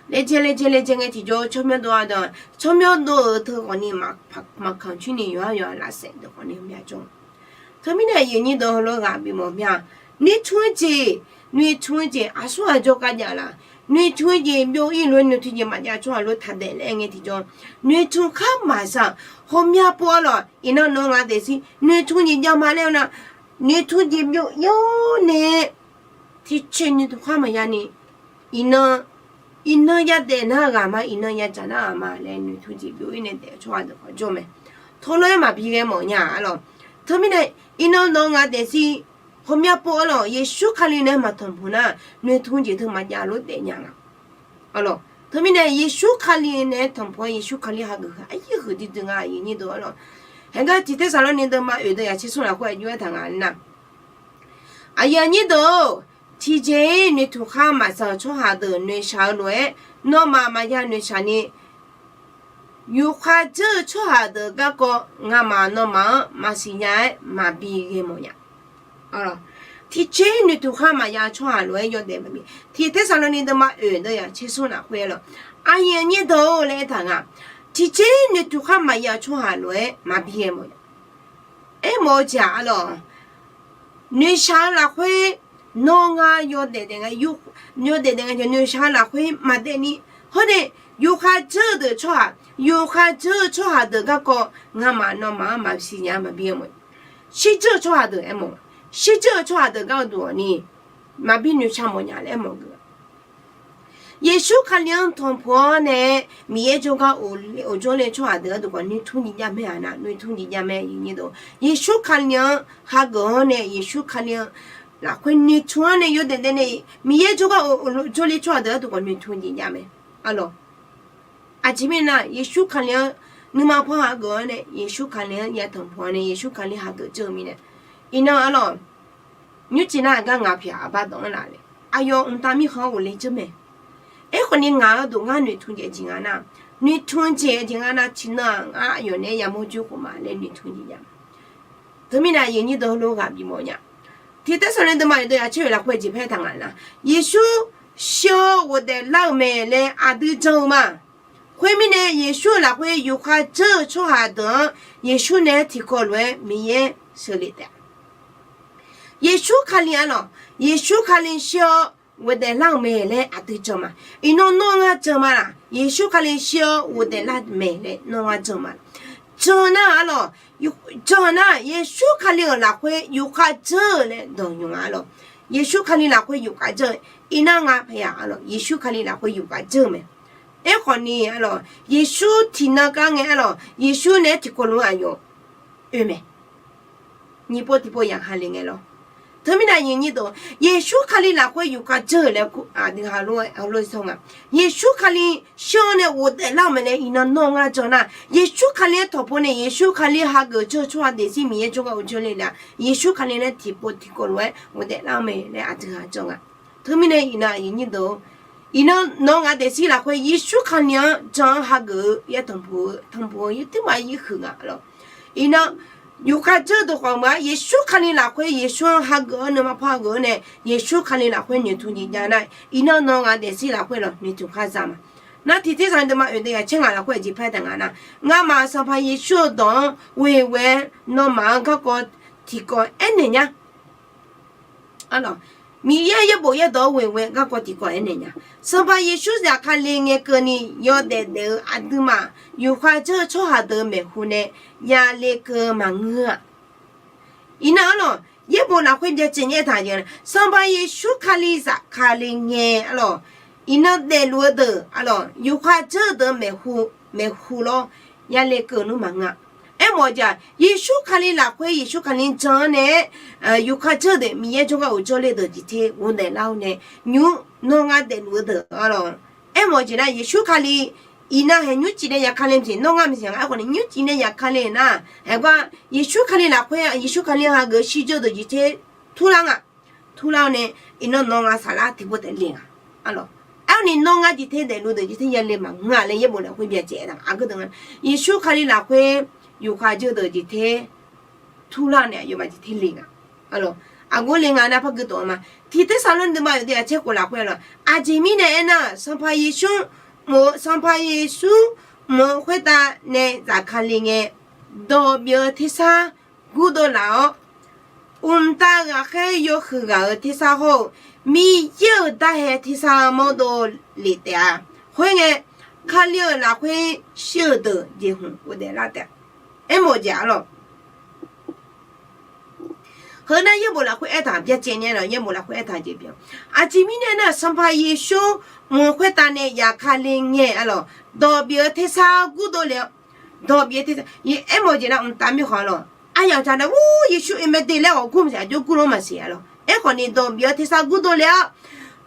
laejae laejae laejae ngae tiqjawr tsawrmyanr dov-a deuq, tsawrmyanr dov-euq teu khawf ni maqkanq coer ni yawqha yawqha lafsaef deuq khawf ni mya jawr. Teumirnae aqyuif aqnyir deuq heulof ghaq bimawf mya, noeqtmq jeq, noeqtmq jeq aqsur ghaq jawrgar jav laf, noeqtmq jeq byov-ir lof-aer noeqtmq jeq maqjav tsawrhaq lof taqdaef laer ngae tiqjawr, noeqtmq khar maqza-eu ghawqmya pov arlawq, iqnan nawr ngaq daefzir noeqtmq jeq jav ma laer-eu nar, noeqtmq jeq byov-ir-awr nae tiqcoer noeqtmq khar maqya ni, iqnan, iqnan yadaef nar ghaq ma, iqnan yadzaq nar ghaq ma laer noeqtmq jeq byov-ir nae daef-eu tsawrhaq deuq khawf jawr mae. Tawvlawr-aer maqbi ghae mawf nya arlawq. Teumirnae, iqnan nawr ngaq daefzir ghawqmya pov arlawq, Yeqsur Kali nae maqtanqpuq nar, noeqtmq jeq teu maqjav lof daef nya nga. Arlawq, teumirnae Yeqsur Kali nae tanqpuq-aer Yeqsur Kali hageuf heu aqyuif huiqdui dui nga aqyuif aqnyir deuq arlawq. Haegar tiq Tersaqlawrni deuvma oeq deuv yaq tser smr lafkhoer aqjox-aer taq nga nar, aqyuif aqnyir deuq-or, tiqjeq-ir noeqtmq khar maqza-euq tsawrhaq deuq noeqshaq-eu lof-aer, nawmaf maqya noeqshaq ni, yufkhav dzeur-eu tsawrhaq deuq garkawv ngamaf nawmaf-anr maqsiq nya-aer maqbi ghae mawf nya. Tiqjeq-ir noeqtmq khar maqya-eu tsawrhaq lof-aer yawdaef maqbi. Tiq Tersaqlawrni deuvma oeq deuv yaq tser smr lafkhoer arlawq, aqyuif aqnyir deuq-or laer aertaq nga, tiqjeq-ir noeqtmq khar maqya-eu tsawrhaq lof-aer maqbi ghae mawf nya. Aermawf-eu jeq-aq arlawq, noeqshaq-eu lafkhoer nawr ngar yawdaef daef nga, yawdaef daef nga jeq noeqshaq-eu lafkhoer maqdaef ni, hawr nae yufkhav dzeur-eu deuq tsawrhaq, yufkhav dzeur-eu tsawrhaq deuq garkawv ngamaf nawmaf-anr maqsiq nya maqbi ghae mawf. Shirdzeur-eu tsawrhaq deuq aermawf, shirdzeur-eu tsawrhaq deuq garduq-awq ni maqbi noeqshaq mawf nya laer aermawf geuf. Yeqsur Kali-anr tanqpuq-awr nae Miqyaer jawrgar of jawrle tsawrhaq deuq gharduq khawf noeqtmq jeq jav mae-a nar, noeqtmq jeq jav mae aqyuif aqnyir deuq. Yeqsur Kali-anr hageuf-awr nae Yeqsur Kali-anr lafkhoer noeqtmq-anr nae yawdaef daef nae Miqyaer jawrgar of jawrle tsawrhaq deuq gharduq khawf noeqtmq jeq jav mae. Arlawq, aqjeq mirnae nar Yeqsur Kali-anr nuima panr hageuf-awr nae Yeqsur Kali-anr ya tanqpuq-awr nae Yeqsur Kali hageuf dzeur-eu mirnae, iqnan arlawq, nymrcif nar aqgar ngaq pyaq aqbar dawq-anr laf le, aqyawf mqtav mirkhanq-anr ghofle dzeur mae. Aerkhawf ni ngaq-eu dawq ngar noeqtmq jeq jeq nga nar, noeqtmq jeq jeq nga nar tiqnan-aq ngar aqyawf naeq-aer yamawr joer khof ma laer noeqtmq jeq jav. Teumirnae aqyuif aqnyir deuq heulof ghaq bimawf nya. Tiq Tersaqlawrni deuvma oeq deuv yaq tser oeq lafkhoer jeq paer taq nga nar, Yeqsur shir-awr ghofdaef lar-euq mae laer aqdui jan-eu ma. Khoermirnae, Yeqsur-euq lafkhoer yufkhav dzeur-eu tsawrhaq deuq-anr Yeqsur nae-aer tiqkawv lof-aer Miqyaer sheuqlef taef-a. Yeqsur Kali arlawq, Yeqsur Kali shir-awr ghofdaef lar-euq mae laer aqdui jan ma. Iqnan nawr ngar jan ma laq? Yeqsur Kali shir-awr ghofdaef lar mae laer nawr ngar jan ma laq? Jan nar arlawq, jan nar Yeqsur Kali-euq lafkhoer yufkhav dzeur-eu laer dawq nymq nga arlawq. Yeqsur Kali lafkhoer yufkhav dzeur-eu, iqnan nga paya arlawq, Yeqsur Kali lafkhoer yufkhav dzeur-eu mae. Aerkhawf ni arlawq, Yeqsur tiqnan gar ngae arlawq, Yeqsur nae-aer tiqkawv lof-aer aqyawf oe mae. Nyiq pov tiqpov yaqha le ngae lawr. Teumirnae aqyuif aqnyir deuq, Yeqsur Kali lafkhoer yufkhav dzeur-euq laer aqdui heulof-aer sawr nga. Yeqsur Kali shir-awr nae ghofdaef lar-euq mae laer iqnan nawr ngar jan nar, Yeqsur Kali-anr tanqpov nae Yeqsur Kali hageuf-eu jawr-eu tsawrhaq daefzir Miqyaer jawrgar uqdzeur le laer-a, Yeqsur Kali nae tiqpov tiqkawv lof-aer ghofdaef lar-eu mae laer aqdui heughaq jan nga. Teumirnae iqnan aqyuif aqnyir deuq, iqnan nawr ngar daefzir lafkhoer Yeqsur Kali-anr jan-anr hageuf-eu yaer tanqpuq-eu tanqpuq-eu yaer tiq ma yaer huiq nga lawr. Iqnan yufkhav dzeur-eu deuq khawf maqaer, Yeqsur Kali lafkhoer Yeqsur-anr hageuf-awr nuima paw hageuf-awr nae Yeqsur Kali lafkhoer noeqtmq jeq jav nar, iqnan nawr ngar daefzir lafkhoer lawq noeqtmq khar za ma. Nar tiq tersaq deuq ma oeq deuq yaq caer ngaq lafkhoer aqjeq paer taef nga nar, ngamaf Sanqpaq Yeqsur-eu dawq-anr ghoe ghoe-aer nawmaf-anr garkawv tiqkawv aernaeq nya. Arlawq, Miqyaer yaerbof yaerdawq-anr ghoe ghoe-aer garkawv tiqkawv aernaeq nya. Sanqpaq Yeqsur zafkale ngae keuvni yawdaef daef-eu aqduimaf yufkhav dzeur-eu tsawrhaq deuq maeqhu nae yale keuv maqngeur-a. Iqnan arlawq, yaerbof lafkhoer byacaevni aertaq jeq-a, Sanqpaq Yeqsur Kali zafkale ngae arlawq, iqnan daefluf-eu deuq arlawq, yufkhav dzeur-eu deuq maeqhu, maeqhu lawr, yale keuv nmr maqngeur-a. Aermawf-eu jeq-aq, Yeqsur Kali lafkhoer Yeqsur Kali jan-anr nae-aer yufkhav dzeur-eu deuq Miqyaer jawrgar uqdzawr le deuq jeq ter ghofdaef lar-awr nae, nymq-mr nawr ngar daefluf-eu deuq arlawq. Aermawf-eu jeq nar, Yeqsur Kali iqnan haeq nymrcif nae yaqkale maqsiq, nawr ngar maqsiq nga. Aerkhawf ni nymrcif nae yaqkale nar, haeq gar Yeqsur Kali lafkhoer Yeqsur Kali hageuf-eu shirdzeur deuq jeq ter turlar nga. Turlar-awr nae, iqnan nawr ngar saflar tiqpov taef le nga. Arlawq, aerni nawr ngar jeq ter daefluf deuq jeq ter yale maqngeur-a laer yaerbof lafkhoer byacaev aertaq aqgeu deuq nga. Yeqsur Kali lafkhoer yufkhav dzeur deuq jeq ter turlar nae aqyawfmaf jeq ter le nga. Arlawq, aqgeu le nga nar par gui tawf-eu ma. Tiq tersaq lawr nuima yawqdeuq yaq caer khof lafkhoer arlawq, aqjeq mirnae aernar, Sanqpaq Yeqsur mq-eu, Sanqpaq Yeqsur mq-eu khoertav nae zafkale ngae, dawq bif-eu tersar gurdov laf-awr, mqtav ghaqkhaer yawhuiq ghaq-eu tersar hawr-eu, Miqyaer-euq darhae tersar mawrdov lef taef-a. Khoerngae, Kali-euq lafkhoer shir-eu deuq jeqhmq ghofdaef lar taef-a. Aermawf-eu jeq arlawq, heunar yaerbof lafkhoer aertaq byacaevni arlawq, yaerbof lafkhoer aertaq jeq byan. Aqjeq mirnae nar, Sanqpaq Yeqsur mq-eu khoertav nae yafkale ngae arlawq, dawq bif-eu tersar gurdov lef-awr, dawq bif-eu tersar, aermawf-eu jeq nar mqtav mirkhanq arlawq, aryamq taq nar ur Yeqsur oe mae de laer ghawqgur maqsiq, aqjox gurlor maqsiq arlawq. Aerkhawf ni dawq bif-eu tersar gurdov lef-awr,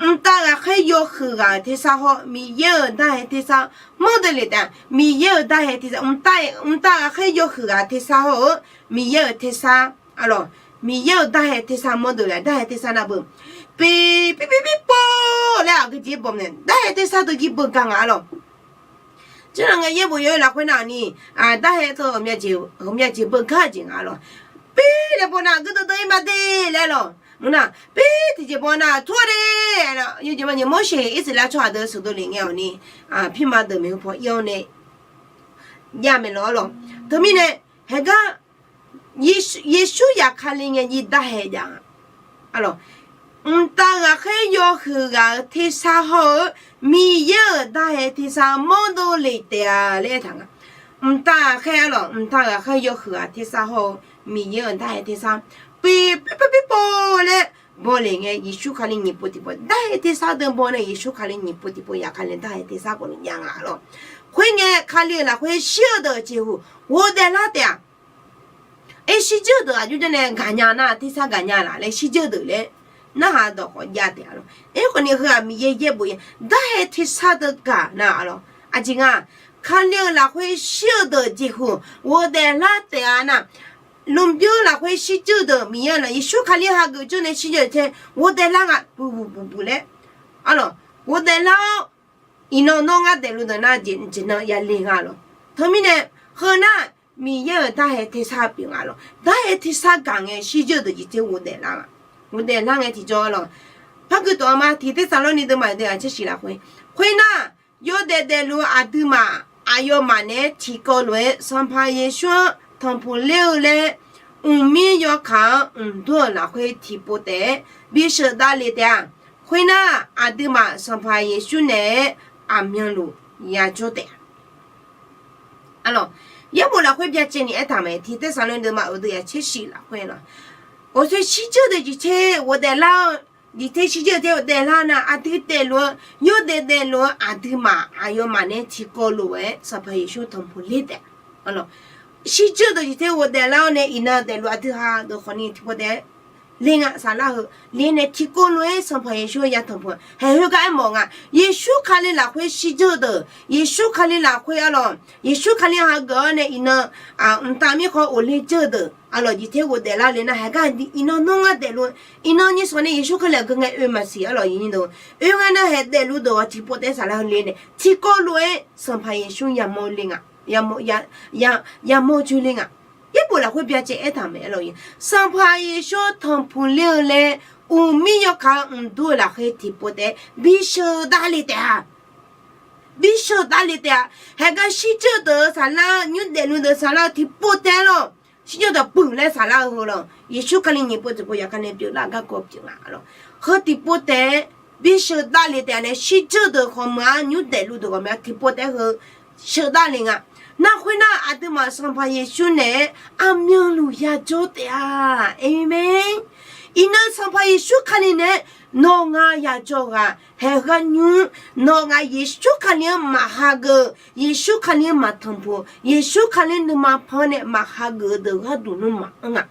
mqtav ghaqkhaer yawhuiq ghaq-euq tersar hawr-eu Miqyaer-euq darhae tersar mawrdov lef taef-a. Miqyaer-euq darhae tersar, mqtav ghaqkhaer yawhuiq ghaq tersar hawr-eu Miqyaer-euq tersar arlawq, Miqyaer-euq darhae tersar mawrdov lef, darhae tersar nar beu, pi, pi, pi, pi, pov laer aqgeu jeq baw nae darhae tersar deuq jir beugar nga arlawq. Jarlaq ngae yaerbof yaw-eu lafkhoer nar-aq ni, darhae teu ghawqmya jeq beugar jeq nga arlawq. Pi laer baw nar aqgeu deuq deuq-ir ma de laer arlawq. Mq nar pi tiqjeq baw nar tur-a de. Yawjeq ma nyiq Morseq Irsaqleqlav tsawrhaq deuq sheuqdov lef ngae-awq ni, pirma deuq maeqhu paw ir-awr nae jav maeq lawq arlawq. Teumirnae, haeqgar Yeqsur yaqkale ngae jir darhae jav-a. Arlawq, mqtav ghaqkhaer yawhuiq ghaq-euq tersar hawr-eu Miqyaer-euq darhae tersar mawrdov lef taef-a laer aertaq nga. Mqtav ghaqkhaer arlawq, mqtav ghaqkhaer yawhuiq ghaq tersar hawr-eu Miqyaer-euq darhae tersar pi, pi, pi, pi, pov laer baw lef ngae, Yeqsur Kali nyiq pov tiqpov darhae tersar deuq baw nae, Yeqsur Kali nyiq pov tiqpov yaqkale darhae tersar khawf ni jav nga arlawq. Khoerngae, Kali-euq lafkhoer shir-eu deuq jeqhuq ghofdaef lar taef-a. Aer, shirdzeur deuq aqjox janr nae gaqnya nar tersar gaqnya laf laer shirdzeur deuq laer narhaq dawq khawf jav taef-a lawq. Aerkhawf ni heu-aq Miqyaer yaerbof ya darhae tersar deuq gaq nar arlawq. Aqjeq nga, Kali-euq lafkhoer shir-eu deuq jeqhuq ghofdaef lar taef-a nar, lmqbymr lafkhoer shirdzeur deuq Miqyaer-euq laf Yeqsur Kali hageuf jawr nae shirdzeur deuq taef ghofdaef lar nga buq buq buq buq laer arlawq. Ghofdaef lar-awr, iqnan nawr ngar daefluf deuq nar jeq, jeq nan yale nga lawq. Teumirnae, heu nar Miqyaer-euq darhae tersar pyeuf nga lawq. Darhae tersar gaq ngae shirdzeur deuq jeq taef ghofdaef lar nga. Ghofdaef lar ngae tiqjawr lawq. Par gui tawf-a ma, tiq tersaq lawr ni deuq ma deuq aqtser shiq lafkhoer. Khoernar, yawdaef daefluf-eu aqduimaf aqyawfmaf naeq-aer tiqkawv lof-aer Sanqpaq Yeqsur-anr tanqpuq ler-eu laer, mqmir yawkaq-anr mqdmr-euq lafkhoer tiqpov taef-aer bisheuq davle taef-a. Khoernar, aqduimaf Sanqpaq Yeqsur naeq-aer aqmyanluf yajawr taef-a. Arlawq, yaerbof lafkhoer byacaevni aertaq mae, Tiq Tersaqlaeqlaeq deuvma uqdui yaqtser shif lafkhoer lawq. Ghawqshoe shirdzeur deuq jeq ter ghofdaef lar-eu, jeq ter shirdzeur deuq ter ghofdaef lar nar, aqdui daefluf-eu, yawdaef daefluf-eu aqduimaf aqyawfmaf naeq-aer tiqkawv lof-aer Sanqpaq Yeqsur tanqpuq ler taef-a. Shirdzeur deuq jeq ter ghofdaef lar-awr nae iqnan daefluf aqdui ha deuq khawfni tiqpov taef-aer le nga saflar heu le nae tiqkawv lof-aer Sanqpaq Yeqsur ya tanqpuq-a. Haeq khoergar aermawf nga, Yeqsur Kali lafkhoer shirdzeur deuq, Yeqsur Kali lafkhoer arlawq, Yeqsur Kali hageuf-awr nae iqnan mqtav mirkhanq ghofle dzeur deuq arlawq, jeq ter ghofdaef lar le nar, haeq gar iqnan nawr ngar daefluf, iqnan nyiq sanq nae Yeqsur Kali aqgeu ngae oe maqsiq arlawq, oe ngae nar haeq daefluf deuq-awq tiqpov taef-aer saflar heu le nae tiqkawv lof-aer Sanqpaq Yeqsur yamawr le nga, yamawr, ya, yamawr joe le nga. Yaerbof lafkhoer byacaev aertaq mae arlawq, Sanqpaq Yeqsur tanqpuq ler-eu laer, mqmir yawkaq-anr mqdmr-eu lafkhoer tiqpov taef-aer bisheuq davle taef-a. Bisheuq davle taef-a. Haeq gar shirdzeur deuq-eu saflar, nymr daefluf deuq saflar-eu tiqpov taef-aer lawq. Shirdzeur deuq buq laer saflar-eu heu lawq, Yeqsur Kali nyiq pov tiqpov yaqkar nae pyeuflar garkawv pyeuf nga lawq. Heu tiqpov taef-aer bisheuq davle taef-a nae shirdzeur deuq khawf meuq-a, nymr daefluf deuq khawf meuq-a, tiqpov taef-aer heu sheuq davle nga. Nar khoernar, aqduimaf Sanqpaq Yeqsur naeq-aer aqmyanluf yajawr taef-a. Aqmeq. Iqnan Sanqpaq Yeqsur Kali naeq-aer nawq nga yajawr ghaq haeq gar nymr, nawq nga Yeqsur Kali-anr maqhageuf, Yeqsur Kali-anr maqtanqpuq, Yeqsur Kali nuima panr nae maqhageuf-eu deuq gharduq nmr maqanr nga.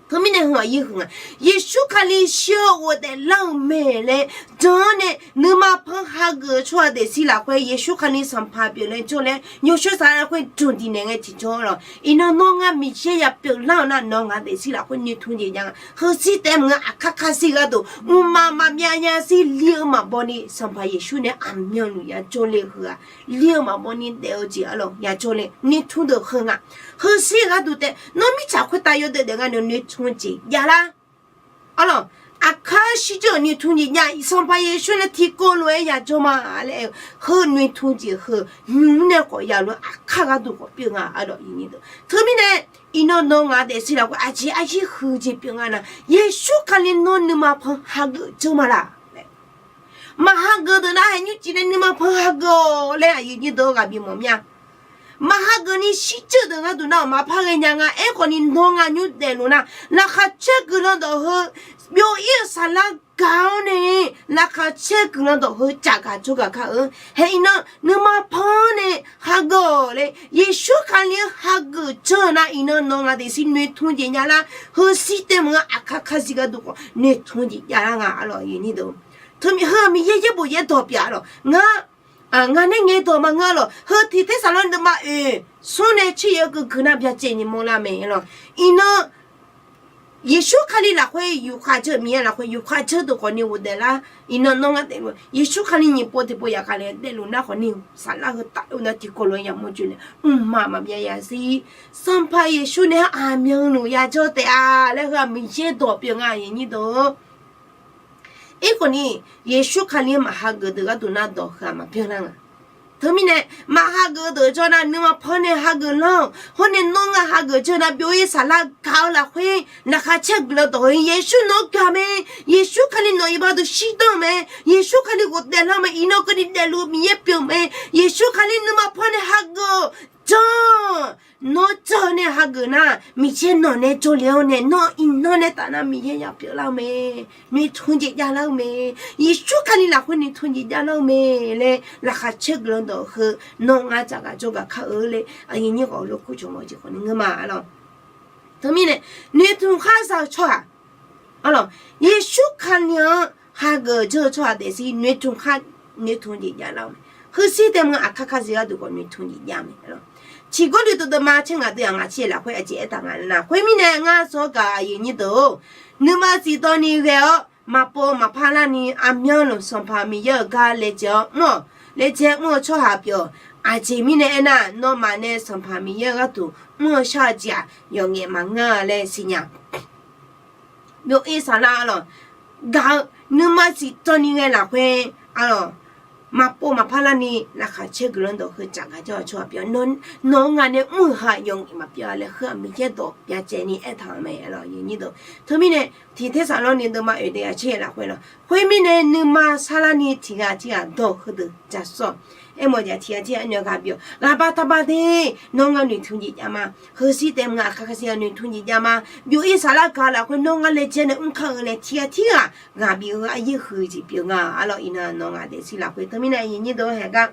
Teumirnae heu aqyuif huiq nga, Yeqsur Kali shir-awr ghofdaef lar-eu mae laer jan-anr nae nuima panr hageuf-eu tsawrhaq daefzir lafkhoer Yeqsur Kali Sanqpaq pyeuflar jawr laer yawshawr saflar lafkhoer jmq diq naeq ngae tiqjawr lawq. Iqnan nawr ngar Miqyaer ya pyeuflar-euq nar, nawq nga daefzir lafkhoer noeqtmq jeq jav nga. Heushir taef maqngeur, aqkar kar shir gharduq mqmaq maqbyav ya shir li-eu maqbaw ni Sanqpaq Yeqsur nae aqmyanluf yajawr le heu-aq, li-eu maqbaw ni daef-eu jeq arlawq yajawr le noeqtmq deuq heu nga. Heushir gharduq taef nawr mirtsaq khoertav yawdaef daef nga noeqtmq jeq javlar. Arlawq, aqkar shirdzeur-euq noeqtmq jeq jav, Sanqpaq Yeqsur nae tiqkawv lof-aer yajawr ma laer-eu heu noeqtmq jeq heu nymq-mr nae khawf yalof-aer aqkar gharduq khawf pyeuf nga arlawq. Teumirnae iqnan nawq nga daefzir lafkhoer aqjeq aryir huiq jeq pyeuf nga nar, Yeqsur Kali nawr nuima panr hageuf jawr ma laq laer. Maqhageuf deuq nar, haeq nymrcif nae nuima panr hageuf-awq laer aqyuif nyir deuq-anr ghaq bimawf mir-a. Maqhageuf ni shirdzeur deuq gharduq nar-awq maqpar ghaenya nga. Aerkhawf ni nawr nga nymr daefluf nar, laqkhaq caer guiqlanq dawq heu byov-ir-eu saflar gaq-awr nae, laqkhaq caer guiqlanq dawq heu caf gaq jawr gaq kar-eu. Haeq iqnan nuima panr nae hageuf-awq laer Yeqsur Kali-anr hageuf jawr-eu nar, iqnan nawq nga daefzir noeqtmq jeq javlar. Heushir taef maqngeur, aqkar kar shir gharduq khawf noeqtmq jeq javlar nga arlawq. Teumirnae heu-aq Miqyaer yaerbof yaerdawq pyeuf-a lawq. Ngar, ngar nae ngae dawq maqngeur lawq. Heu Tiq Tersaqlaeqlaeq deuvma oeq smr nae tser yaeq-eu keuv gui nar byacaevni mawrlar mae lawq. Iqnan Yeqsur Kali lafkhoer yufkhav dzeur, Miqyaer lafkhoer yufkhav dzeur deuq khawfni ghofdaef lar. Iqnan nawr ngar daefluf Yeqsur Kali nyiq pov tiq pov yaqkhav nae daefluf nar khawfni saflar heu taf-eu nar tiqkawv lof-aer yamawr joe nae mqmaq maqbyav ya shir. Sanqpaq Yeqsur nae-aer aqmyanluf yajawr taef-a laer heu-aq Miqyaer dawq pyeuf nga aqyuif nyir deuq-or. Irkhawf ni Yeqsur Kali-anr maqhageuf deuq gharduq nar dawq heu-aq maqbyan lar nga. Teumirnae maqhageuf deuq jawr nar nuima panr nae hageuf lanr-awq. Hawr nae nawr nga hageuf jawr nar byov-ir saflar gaq-eu lafkhoer laqkhaq caer guiqlanq dawq heu Yeqsur nawq-anr gaq mae. Yeqsur Kali nawq iqbax deuq shirdan-eu mae. Yeqsur Kali ghofdaef lar mae. Iqnan keuvni daefluf-eu Miqyaer pyeuf mae. Yeqsur Kali nuima panr nae hageuf-awq. Jan, nawr jan-eu nae hageuf nar Miqyaer nawq nae jawrle-awr nae nawr iqnan nae taf nar Miqyaer ya pyeuflar-eu mae. Noeqtmq jeq javlar-eu mae. Yeqsur Kali lafkhoer noeqtmq jeq javlar-eu mae laer laqkhaq caer guiqlanq dawq heu nawr ngar caf gaq jawr gaq kar-eu laer aqyuif nyir khawf lof kur cawq mawf-eu jeq khawfni ngeur ma arlawq. Teumirnae noeqtmq khar za-eu tsawrhaq arlawq, Yeqsur Kali-anr hageuf jawr-eu tsawrhaq daefzir noeqtmq khar noeqtmq jeq javlar-eu mae. Heushir taef maqngeur, aqkar kar shir gharduq khawf noeqtmq jeq jav mae arlawq. Ciqgawrluv deuq deuvma caer ngaq deuq-aq ngaq caer lafkhoer aqjeq aertaq nga nar, khoermirnae ngar sawr gaq aqyuif nyir deuq-or, nuima siq dawni ghae-awr maqpov maqpar larni aqmyanluf Sanqpaq Miqyaer-euq gar laejae-awr mr-awq. Laejae mr-eu tsawrhaq pyeuf-awq. Aqjeq mirnae aernar, nawmaf nae Sanqpaq Miqyaer-euq gharduq mr-eu shar-eu jeq-aq yawqngaef maqngeur-a laer siqnya. Byov-ir saflar arlawq, gaq-eu nuima siq dawni ghae lafkhoer arlawq, maqpov maqpar larni laqkhaq caer guiqlanq dawq heu tsafgaq jawr-eu tsawrhaq pyeuf-awr, nawq-anr ngaq nae mr-euq ha yawf ngif maqpyeuf-a laer heu-aq Miqyaer dawq byacaevni aertaq-euq mae. Aqlawq, teumirnae tiq tersaqlawr ni deuvma oeq de aqcaer lafkhoer lawq. Khoermirnae nuima sarlarni tiq ghaq tiq ghaq dawq heudeuq ja sawr-awq. Aermawf-eu jeq tiq ghaq tiq ghaq nae ghaq bif-awq. Ghaq baq taq baq de, nawr ngar noeqtmq jeq jav ma. Heushir taef mq-eu aqkar kashir-a noeqtmq jeq jav ma. Byov-ir saflar gaq lafkhoer nawr ngar laejae nae mr kar-eu laer tiq ghaq tiq ghaq ghaq bif-eu aryaer huiq jeq pyeuf nga. Aqlawq, iqnan nawq ngaq daefzir lafkhoer teumirnae aqyuif aqnyir deuq-anr haeqgar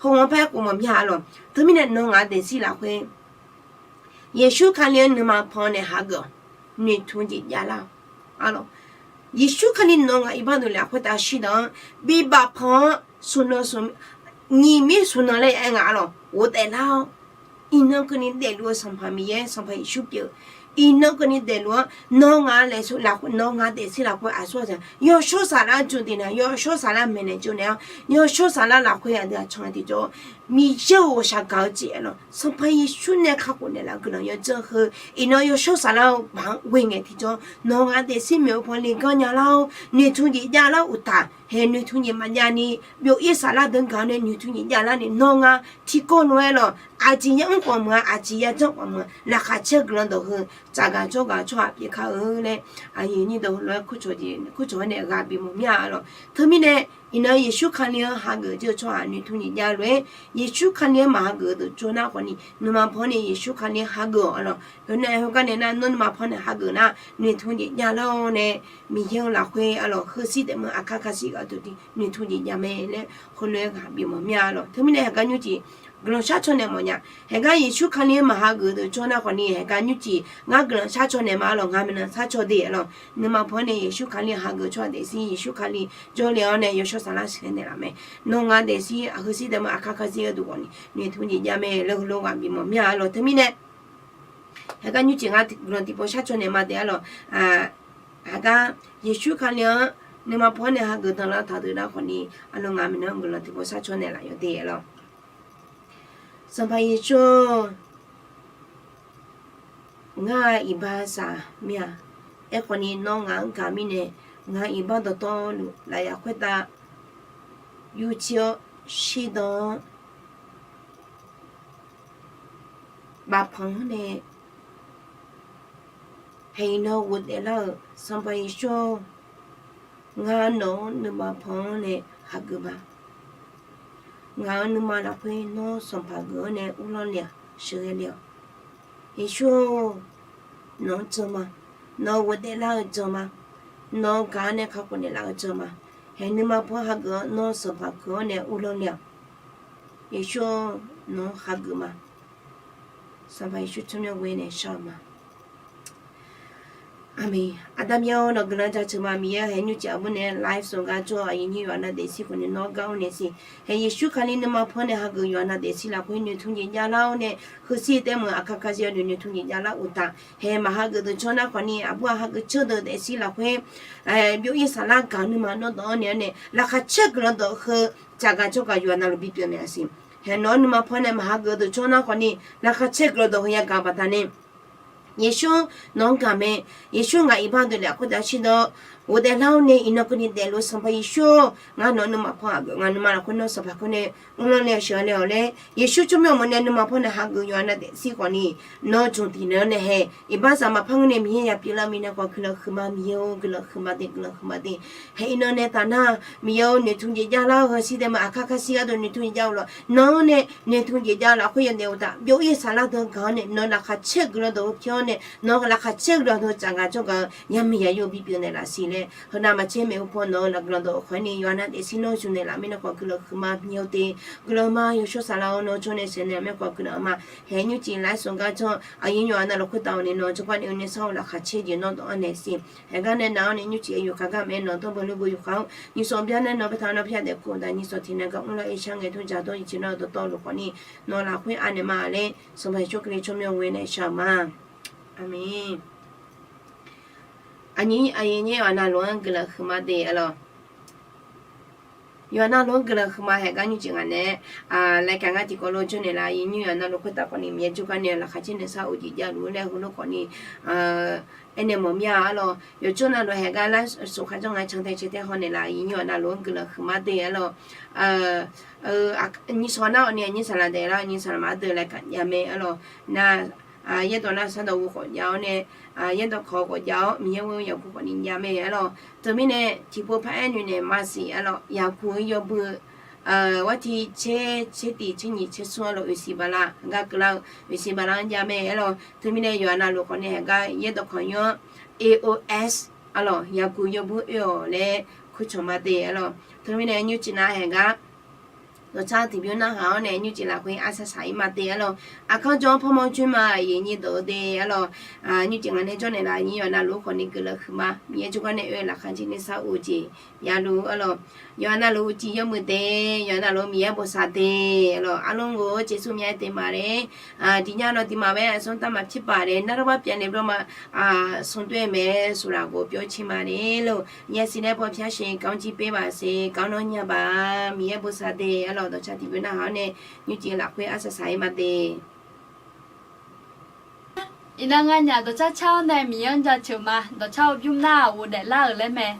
hawmawr paer khof mawf mya-a lawq. Teumirnae nawq ngaq daefzir lafkhoer Yeqsur Kali-anr nuima pan nae hageuf-awq. Noeqtmq jeq javlar-awq. Aqlawq, Yeqsur Kali nawq ngaq iqbax deuq lafkhoer taf shirdan-anr bibaf pan-anr smq nan, nyiq mir smq nan laer aer nga. Aqlawq, ghofdaef lar-awr iqnan keuvni daefluf-eu Sanqpaq Miqyaer, Sanqpaq Yeqsur pyeuf. Iqnan keuvni daefluf-anr nawq ngaq laeqsu lafkhoer, nawq ngaq daefzir lafkhoer aqsur aqzaq yawshawr saflar jov deuq naeq, yawshawr saflar maeqnaeq jov naeq-awr, yawshawr saflar lafkhoer aqdui aqcawq-anr tiqjawr Miqyaer-euq ghawqshaq gaq-eu jeq-a lawq. Sanqpaq Yeqsur nae kakhof naeqlaf-eu guiqlanq yawdzanr heu, iqnan yawshawr saflar-eu baq-anr ghoe ngae tiqjawr nawq ngaq daefzir maeqhu paw leganr nya lar-awr noeqtmq jeq javlar uqtaf, hae noeqtmq jeq maqjavni byov-ir saflar deuq gaq-awr nae noeqtmq jeq javlar ni nawr ngar tiqkawv lof-aer lawq. Aqjeq yamr khawf meuq-a, aqjeq yajanr khawf meuq-a, laqkhaq caer guiqlanq dawq heu tsafgaq jawrgaq tsawrhaq pyeuf kar-eu laer aqyuif aqnyir deuq lof-aer kurcawq-aer nae ghaq bif mawf mya-a lawq. Teumirnae iqnan Yeqsur Kali-anr hageuf jir-eu tsawrhaq noeqtmq jeq jav lof-aer, Yeqsur Kali-anr maqhageuf-eu deuq jawr nar khawfni nuima pan nae Yeqsur Kali-anr hageuf-awq. Aqlawq, yawf nae heugar nae nar nawr nuima pan nae hageuf nar noeqtmq jeq javlar-awr nae Miqyaer-eu lafkhoer aqlawq heushir taef meuq aqkar kashir ghaq deuq noeqtmq jeq jav mae laer heulof-aer ghaq bif mawf mya-a lawq. Teumirnae haeqgar nymrcif guiqlanq sharcaw naeq mawf nya. Haeqgar Yeqsur Kali-anr maqhageuf-eu deuq jawr nar khawfni haeqgar nymrcif ngar guiqlanq sharcaw naeq ma-a lawq, ngar maeqnan sharcaw de-a lawq. Nuima pan nae Yeqsur Kali hageuf tsawrhaq daefzir Yeqsur Kali jawrle-awr nae yawshawr saflar sheuqghae naeqlaf mae. Nawr ngar daefzir heushir taef meuq aqkar kashir gharduq khawfni noeqtmq jeq jav mae laer heulof ghaq bif mawf mya-a lawq. Teumirnae haeqgar nymrcif ngar guiqlanq tiqpov sharcaw naeq ma de-a lawq. Haeqgar Yeqsur Kali-anr nuima pan nae hageuf danlar taq deuq nar khawfni aqlawq ngar maeqnan guiqlanq tiqpov sharcaw naeqlaf yawf de-a lawq. Sanqpaq Yeqsur, ngar iqbax saq mir-a. Aerkhawfni nawr ngaq-anr gaq mirnae ngaq iqbax dawqtawvluf lafyaf khoertav yurcir-awr shirdan-anr bafpanq-anr nae haeq iqnan ghofdaef lar-euq Sanqpaq Yeqsur-or, ngar nawq-anr nuima pan-anr nae hageuf ma. Ngaq-euq nuima lafkhoer nawr sanqpaq geuf-anr nae uvlanr le-aq sheuqghae le-awq. Yeqsur-or, nawq-anr jan ma. Nawq-eu ghofdaef lar-eu jan ma. Nawq-eu gaq-anr nae kakhof naeqlaf-eu jan ma. Haeq nuima pan hageuf-anr nawr sanqpaq geuf-anr nae uvlanr le-awq. Yeqsur-or, nawq-anr hageuf ma. Sanqpaq Yeqsur tsawrmyanr ghoe nae shar-eu ma. Aqmeq. Aqda Miqyaer-or, nawq guiqlanq jaceuq ma. Miqyaer haeq nymrcif aqbur nae live sanqgar jawr-eu aqyuif aqnyir yawqha nav daefzir khawfni nawr gar-awr nae siq. Haeq Yeqsur Kali nuima pan nae hageuf yawqha nav daefzir lafkhoer noeqtmq jeq javlar-awr nae heushir taef meuq aqkar kazir-awr noeqtmq jeq javlar uqtaf, haeq maqhageuf deuq jawr nar khawfni aqbur-aq hageuf ceur deuq daefzir lafkhoer byov-ir saflar gaq nuima nawr dawq-anr naeq-awr nae laqkhaq caer guiqlanq dawq heu tsafgaq jawrgaq yawqha navluf bipyeuf naeq-a siq. Haeq nawq-anr nuima pan nae maqhageuf deuq jawr nar khawfni laqkhaq caer guiqlanq dawq heu yagaq baqdanae Yeqsur, nawq-anr gaq mae. Yeqsur, ngaq iqbax deuq lafkhoer taf shirdan-awr ghofdaef lar-awr nae iqnan keuvni daefluf-eu Sanqpaq Yeqsur-or, ngar nawq-anr nuima pan hageuf, ngaq nuima lafkhoer nawr sanqpaq keuvni uvlanr le-awq sheuqghae le-awq laer Yeqsur tsawrmyanr mawf nae nuima pan nae hageuf yawqha nav daefzir khawfni nawr jmq tiq naeq-awr nae haeq iqbax saq maqpar ngeur nae Miqyaer yapyeuf lar mirnae khawf guiqlanq huiqma Miqyaer-or, guiqlanq huiqma de, guiqlanq huiqma de. Haeq iqnan nae taf nar Miqyaer-or, noeqtmq jeq javlar-eu heushir taef meuq aqkar kazir gharduq noeqtmq jeq jav-eu lawq. Nawq-anr nae noeqtmq jeq javlar khoer yawdaef uqtaf byov-ir saflar deuq gaq-awr nae nawq laqkhaq caer guiqlanq dawq heu pyeuf-awr nae nawq laqkhaq caer guiqlanq dawq tsafgaq jawrgaq-eu yamyaq yur-eu bipyeuf naeqlaf siq laer heunav maqtser maeqhu paw nawq-eu laf guiqlanq dawq khawf-ir ni yawqha nav daefzir nawr zmq naeqlaf mirnae khawf guiqlanq huiqma Miqyaer-or de. Guiqlanq ma yawshawr saflar-awr nawr jawr nae saeqnaeq-eu mirnae khawf guiqlanq ma. Haeq nymrcif live sanqgar jawr aqyuif yawqha navluf khoertav-awr nae nawq jawrgar nae-eu nae sar-eu laqkhaq caer jeq nawr dawq-anr naeq siq. Haeq gar nae nav-awr nae nymrcif yawkaq gar mae nawq dawrbaw lurbaw yawkaq-awr nyiq sawq bya nae nawq baetaq-awr nawr pyar daef kur-eu daq nyiq sawq tiq nae gar mrlar-ir shar ngae tmr jaq dawr-ir jeq nawr dawqtawvluf khawf ni nawq lafkhoer anaeq ma laer Sanqpaq Yeqsur Kali tsawrmyanr ghoe nae shar-eu ma. Aqmeq. Aqnyir aqyuif nyir-awq navluf-anr guiqlanq huiqma de-a lawq. Yawqha navluf-anr guiqlanq huiqma. Haeqgar nymrcif ngaq nae, laeqkaq ngar tiqkawv lof jawrnaeq laf, iqnyir yawqha navluf khoertav khawfni Miqyaer jawrgar nae laqkhaq caer naeq sar-euq jeq javluf-eu laer heulof khawfni, aernaeq mawf mir-a arlawq. Yawqjawr navluf haeqgar lar soq kharjawr nga cantae caetae hawnaeq laf, iqnyir yawqha navluf-anr guiqlanq huiqma de arlawq. Nyiq sawq nar-awq ni, aqnyir saqlaq daef lar, aqnyir saqlaq maqar deuq laeqkaq jav mae arlawq. Nar, yaerdawq nar sardawq ghoe khawf jav-awr nae, yaerdawq kawq khawf jav-awr Miqyaer ghoe-eu yaqguv khawfni jav mae arlawq. Teumirnae tiqpov paraer noeqnaeq maqsiq arlawq, yaqguv-eu yawbui, waqti tser, tser tiq, tser nyiq, tser smr arlawq, oeqsiq bala gar keuvlar-eu oeqsiq bala-anr jav mae arlawq. Teumirnae yawqha navluf khawfni haeqgar yaerdawq kawq yawr-anr A O S arlawq, yaqguv yawbui oe-awq laer kurcawq ma de arlawq. Teumirnae nymrcif nav haeqgar dawqcar tiqbymr narhaq-awr nae nymrcif lafkhoer arsaq saq-ir ma de arlawq. Aqkanr jawr-anr parmawr joer ma, aqyuif aqnyir deuq-eu de arlawq. Nymrcif ngaq nae jawrnaeq laf, iqnyir yawqha navluf-anr khawfni guiqlanq huiqma. Miqyaer jawrgar nae oe-eu laqkhaq caer nae sar-euq jeq javluf arlawq. Yawqha navluf uqcif yawmuiq de, yawqha navluf Miqyaer bosav de arlawq. Arlawq ghof-eu jeqsur myav-aer de maqle. Diqnya lawq diqma bae aqsur taq maqpir paq le, narlawr bar pyav naeq bawr ma, sanqdoer-eu mae, suqlaf ghof pyawr caer ma le lor. Yasiq nae paw pyar sheuq, kanr jir per baq sheuq, kanr nawr nya baq, Miqyaer bosav de arlawq. Dawqcar tiqbymr narhaq-awr nae nymrcif lafkhoer arsaq saq-ir ma de. Iqnan nganyaf dawqcar car-awr nae Miqyaer-anr jaceuq ma. Dawqcar-eu bymr nar-aq ghofdaef lar-euq laer mae.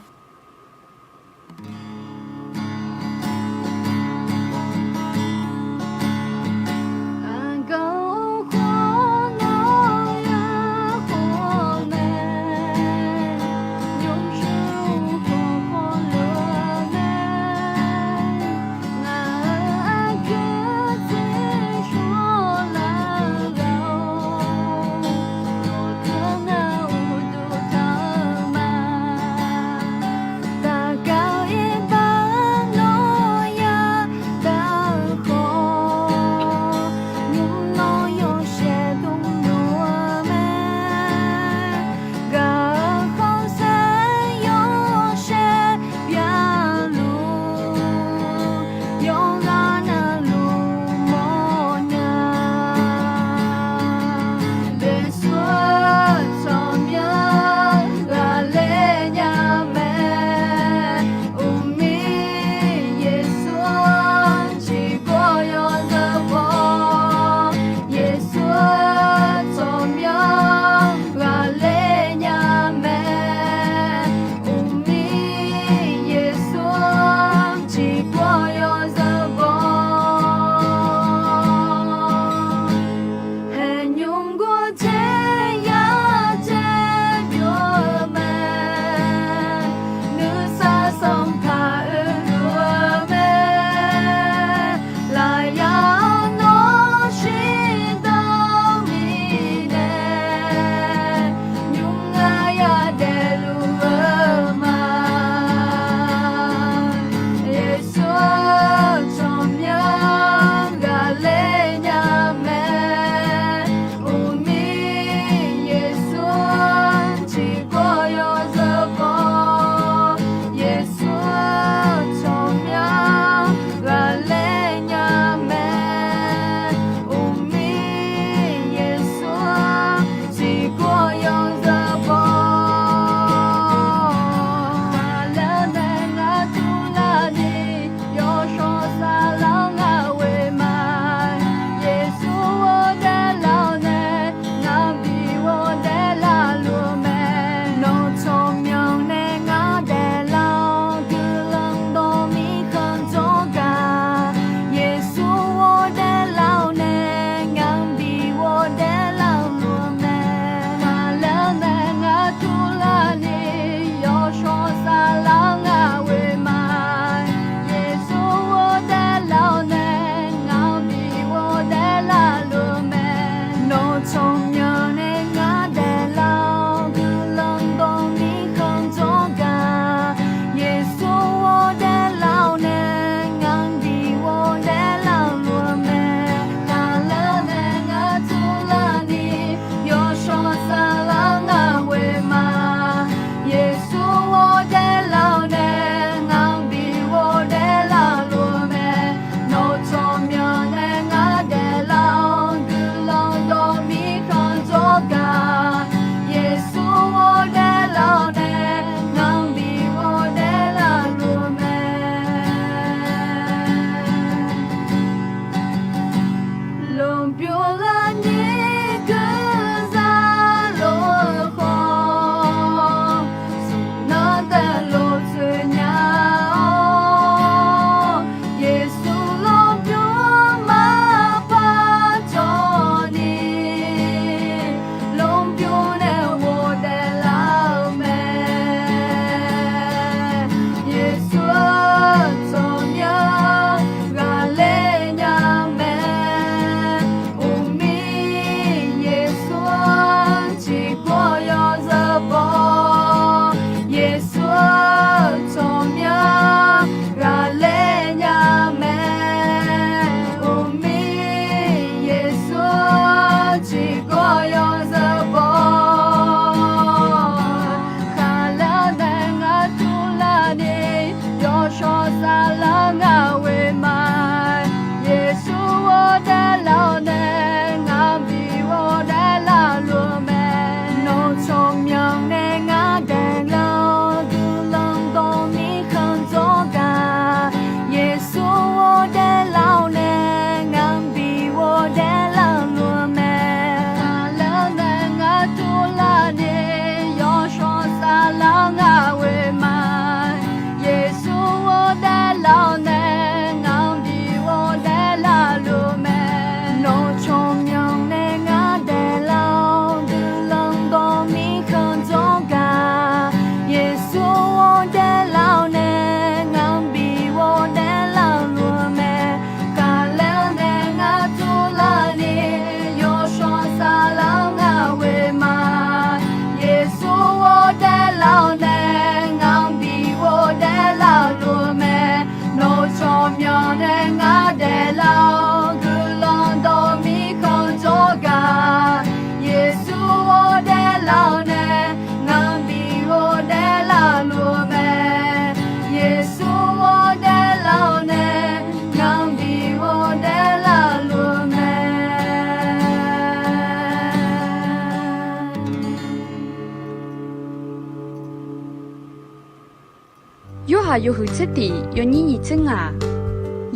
Tsawrhaq yawhuiq tser tiq yawnyir nyiq tser ngaq.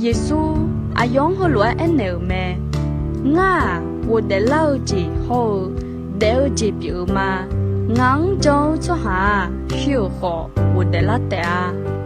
Yeqsur aqyawf-anr heulof-aer aernaeq-euq mae: Ngar-aq, ghofdaef lar-eu jeq hawr-eu daef-eu jeq pyeuf-eu ma. Ngaq-anr jan-eu tsawrhaq-aq, shui-euq khawf ghofdaef lar taef-a.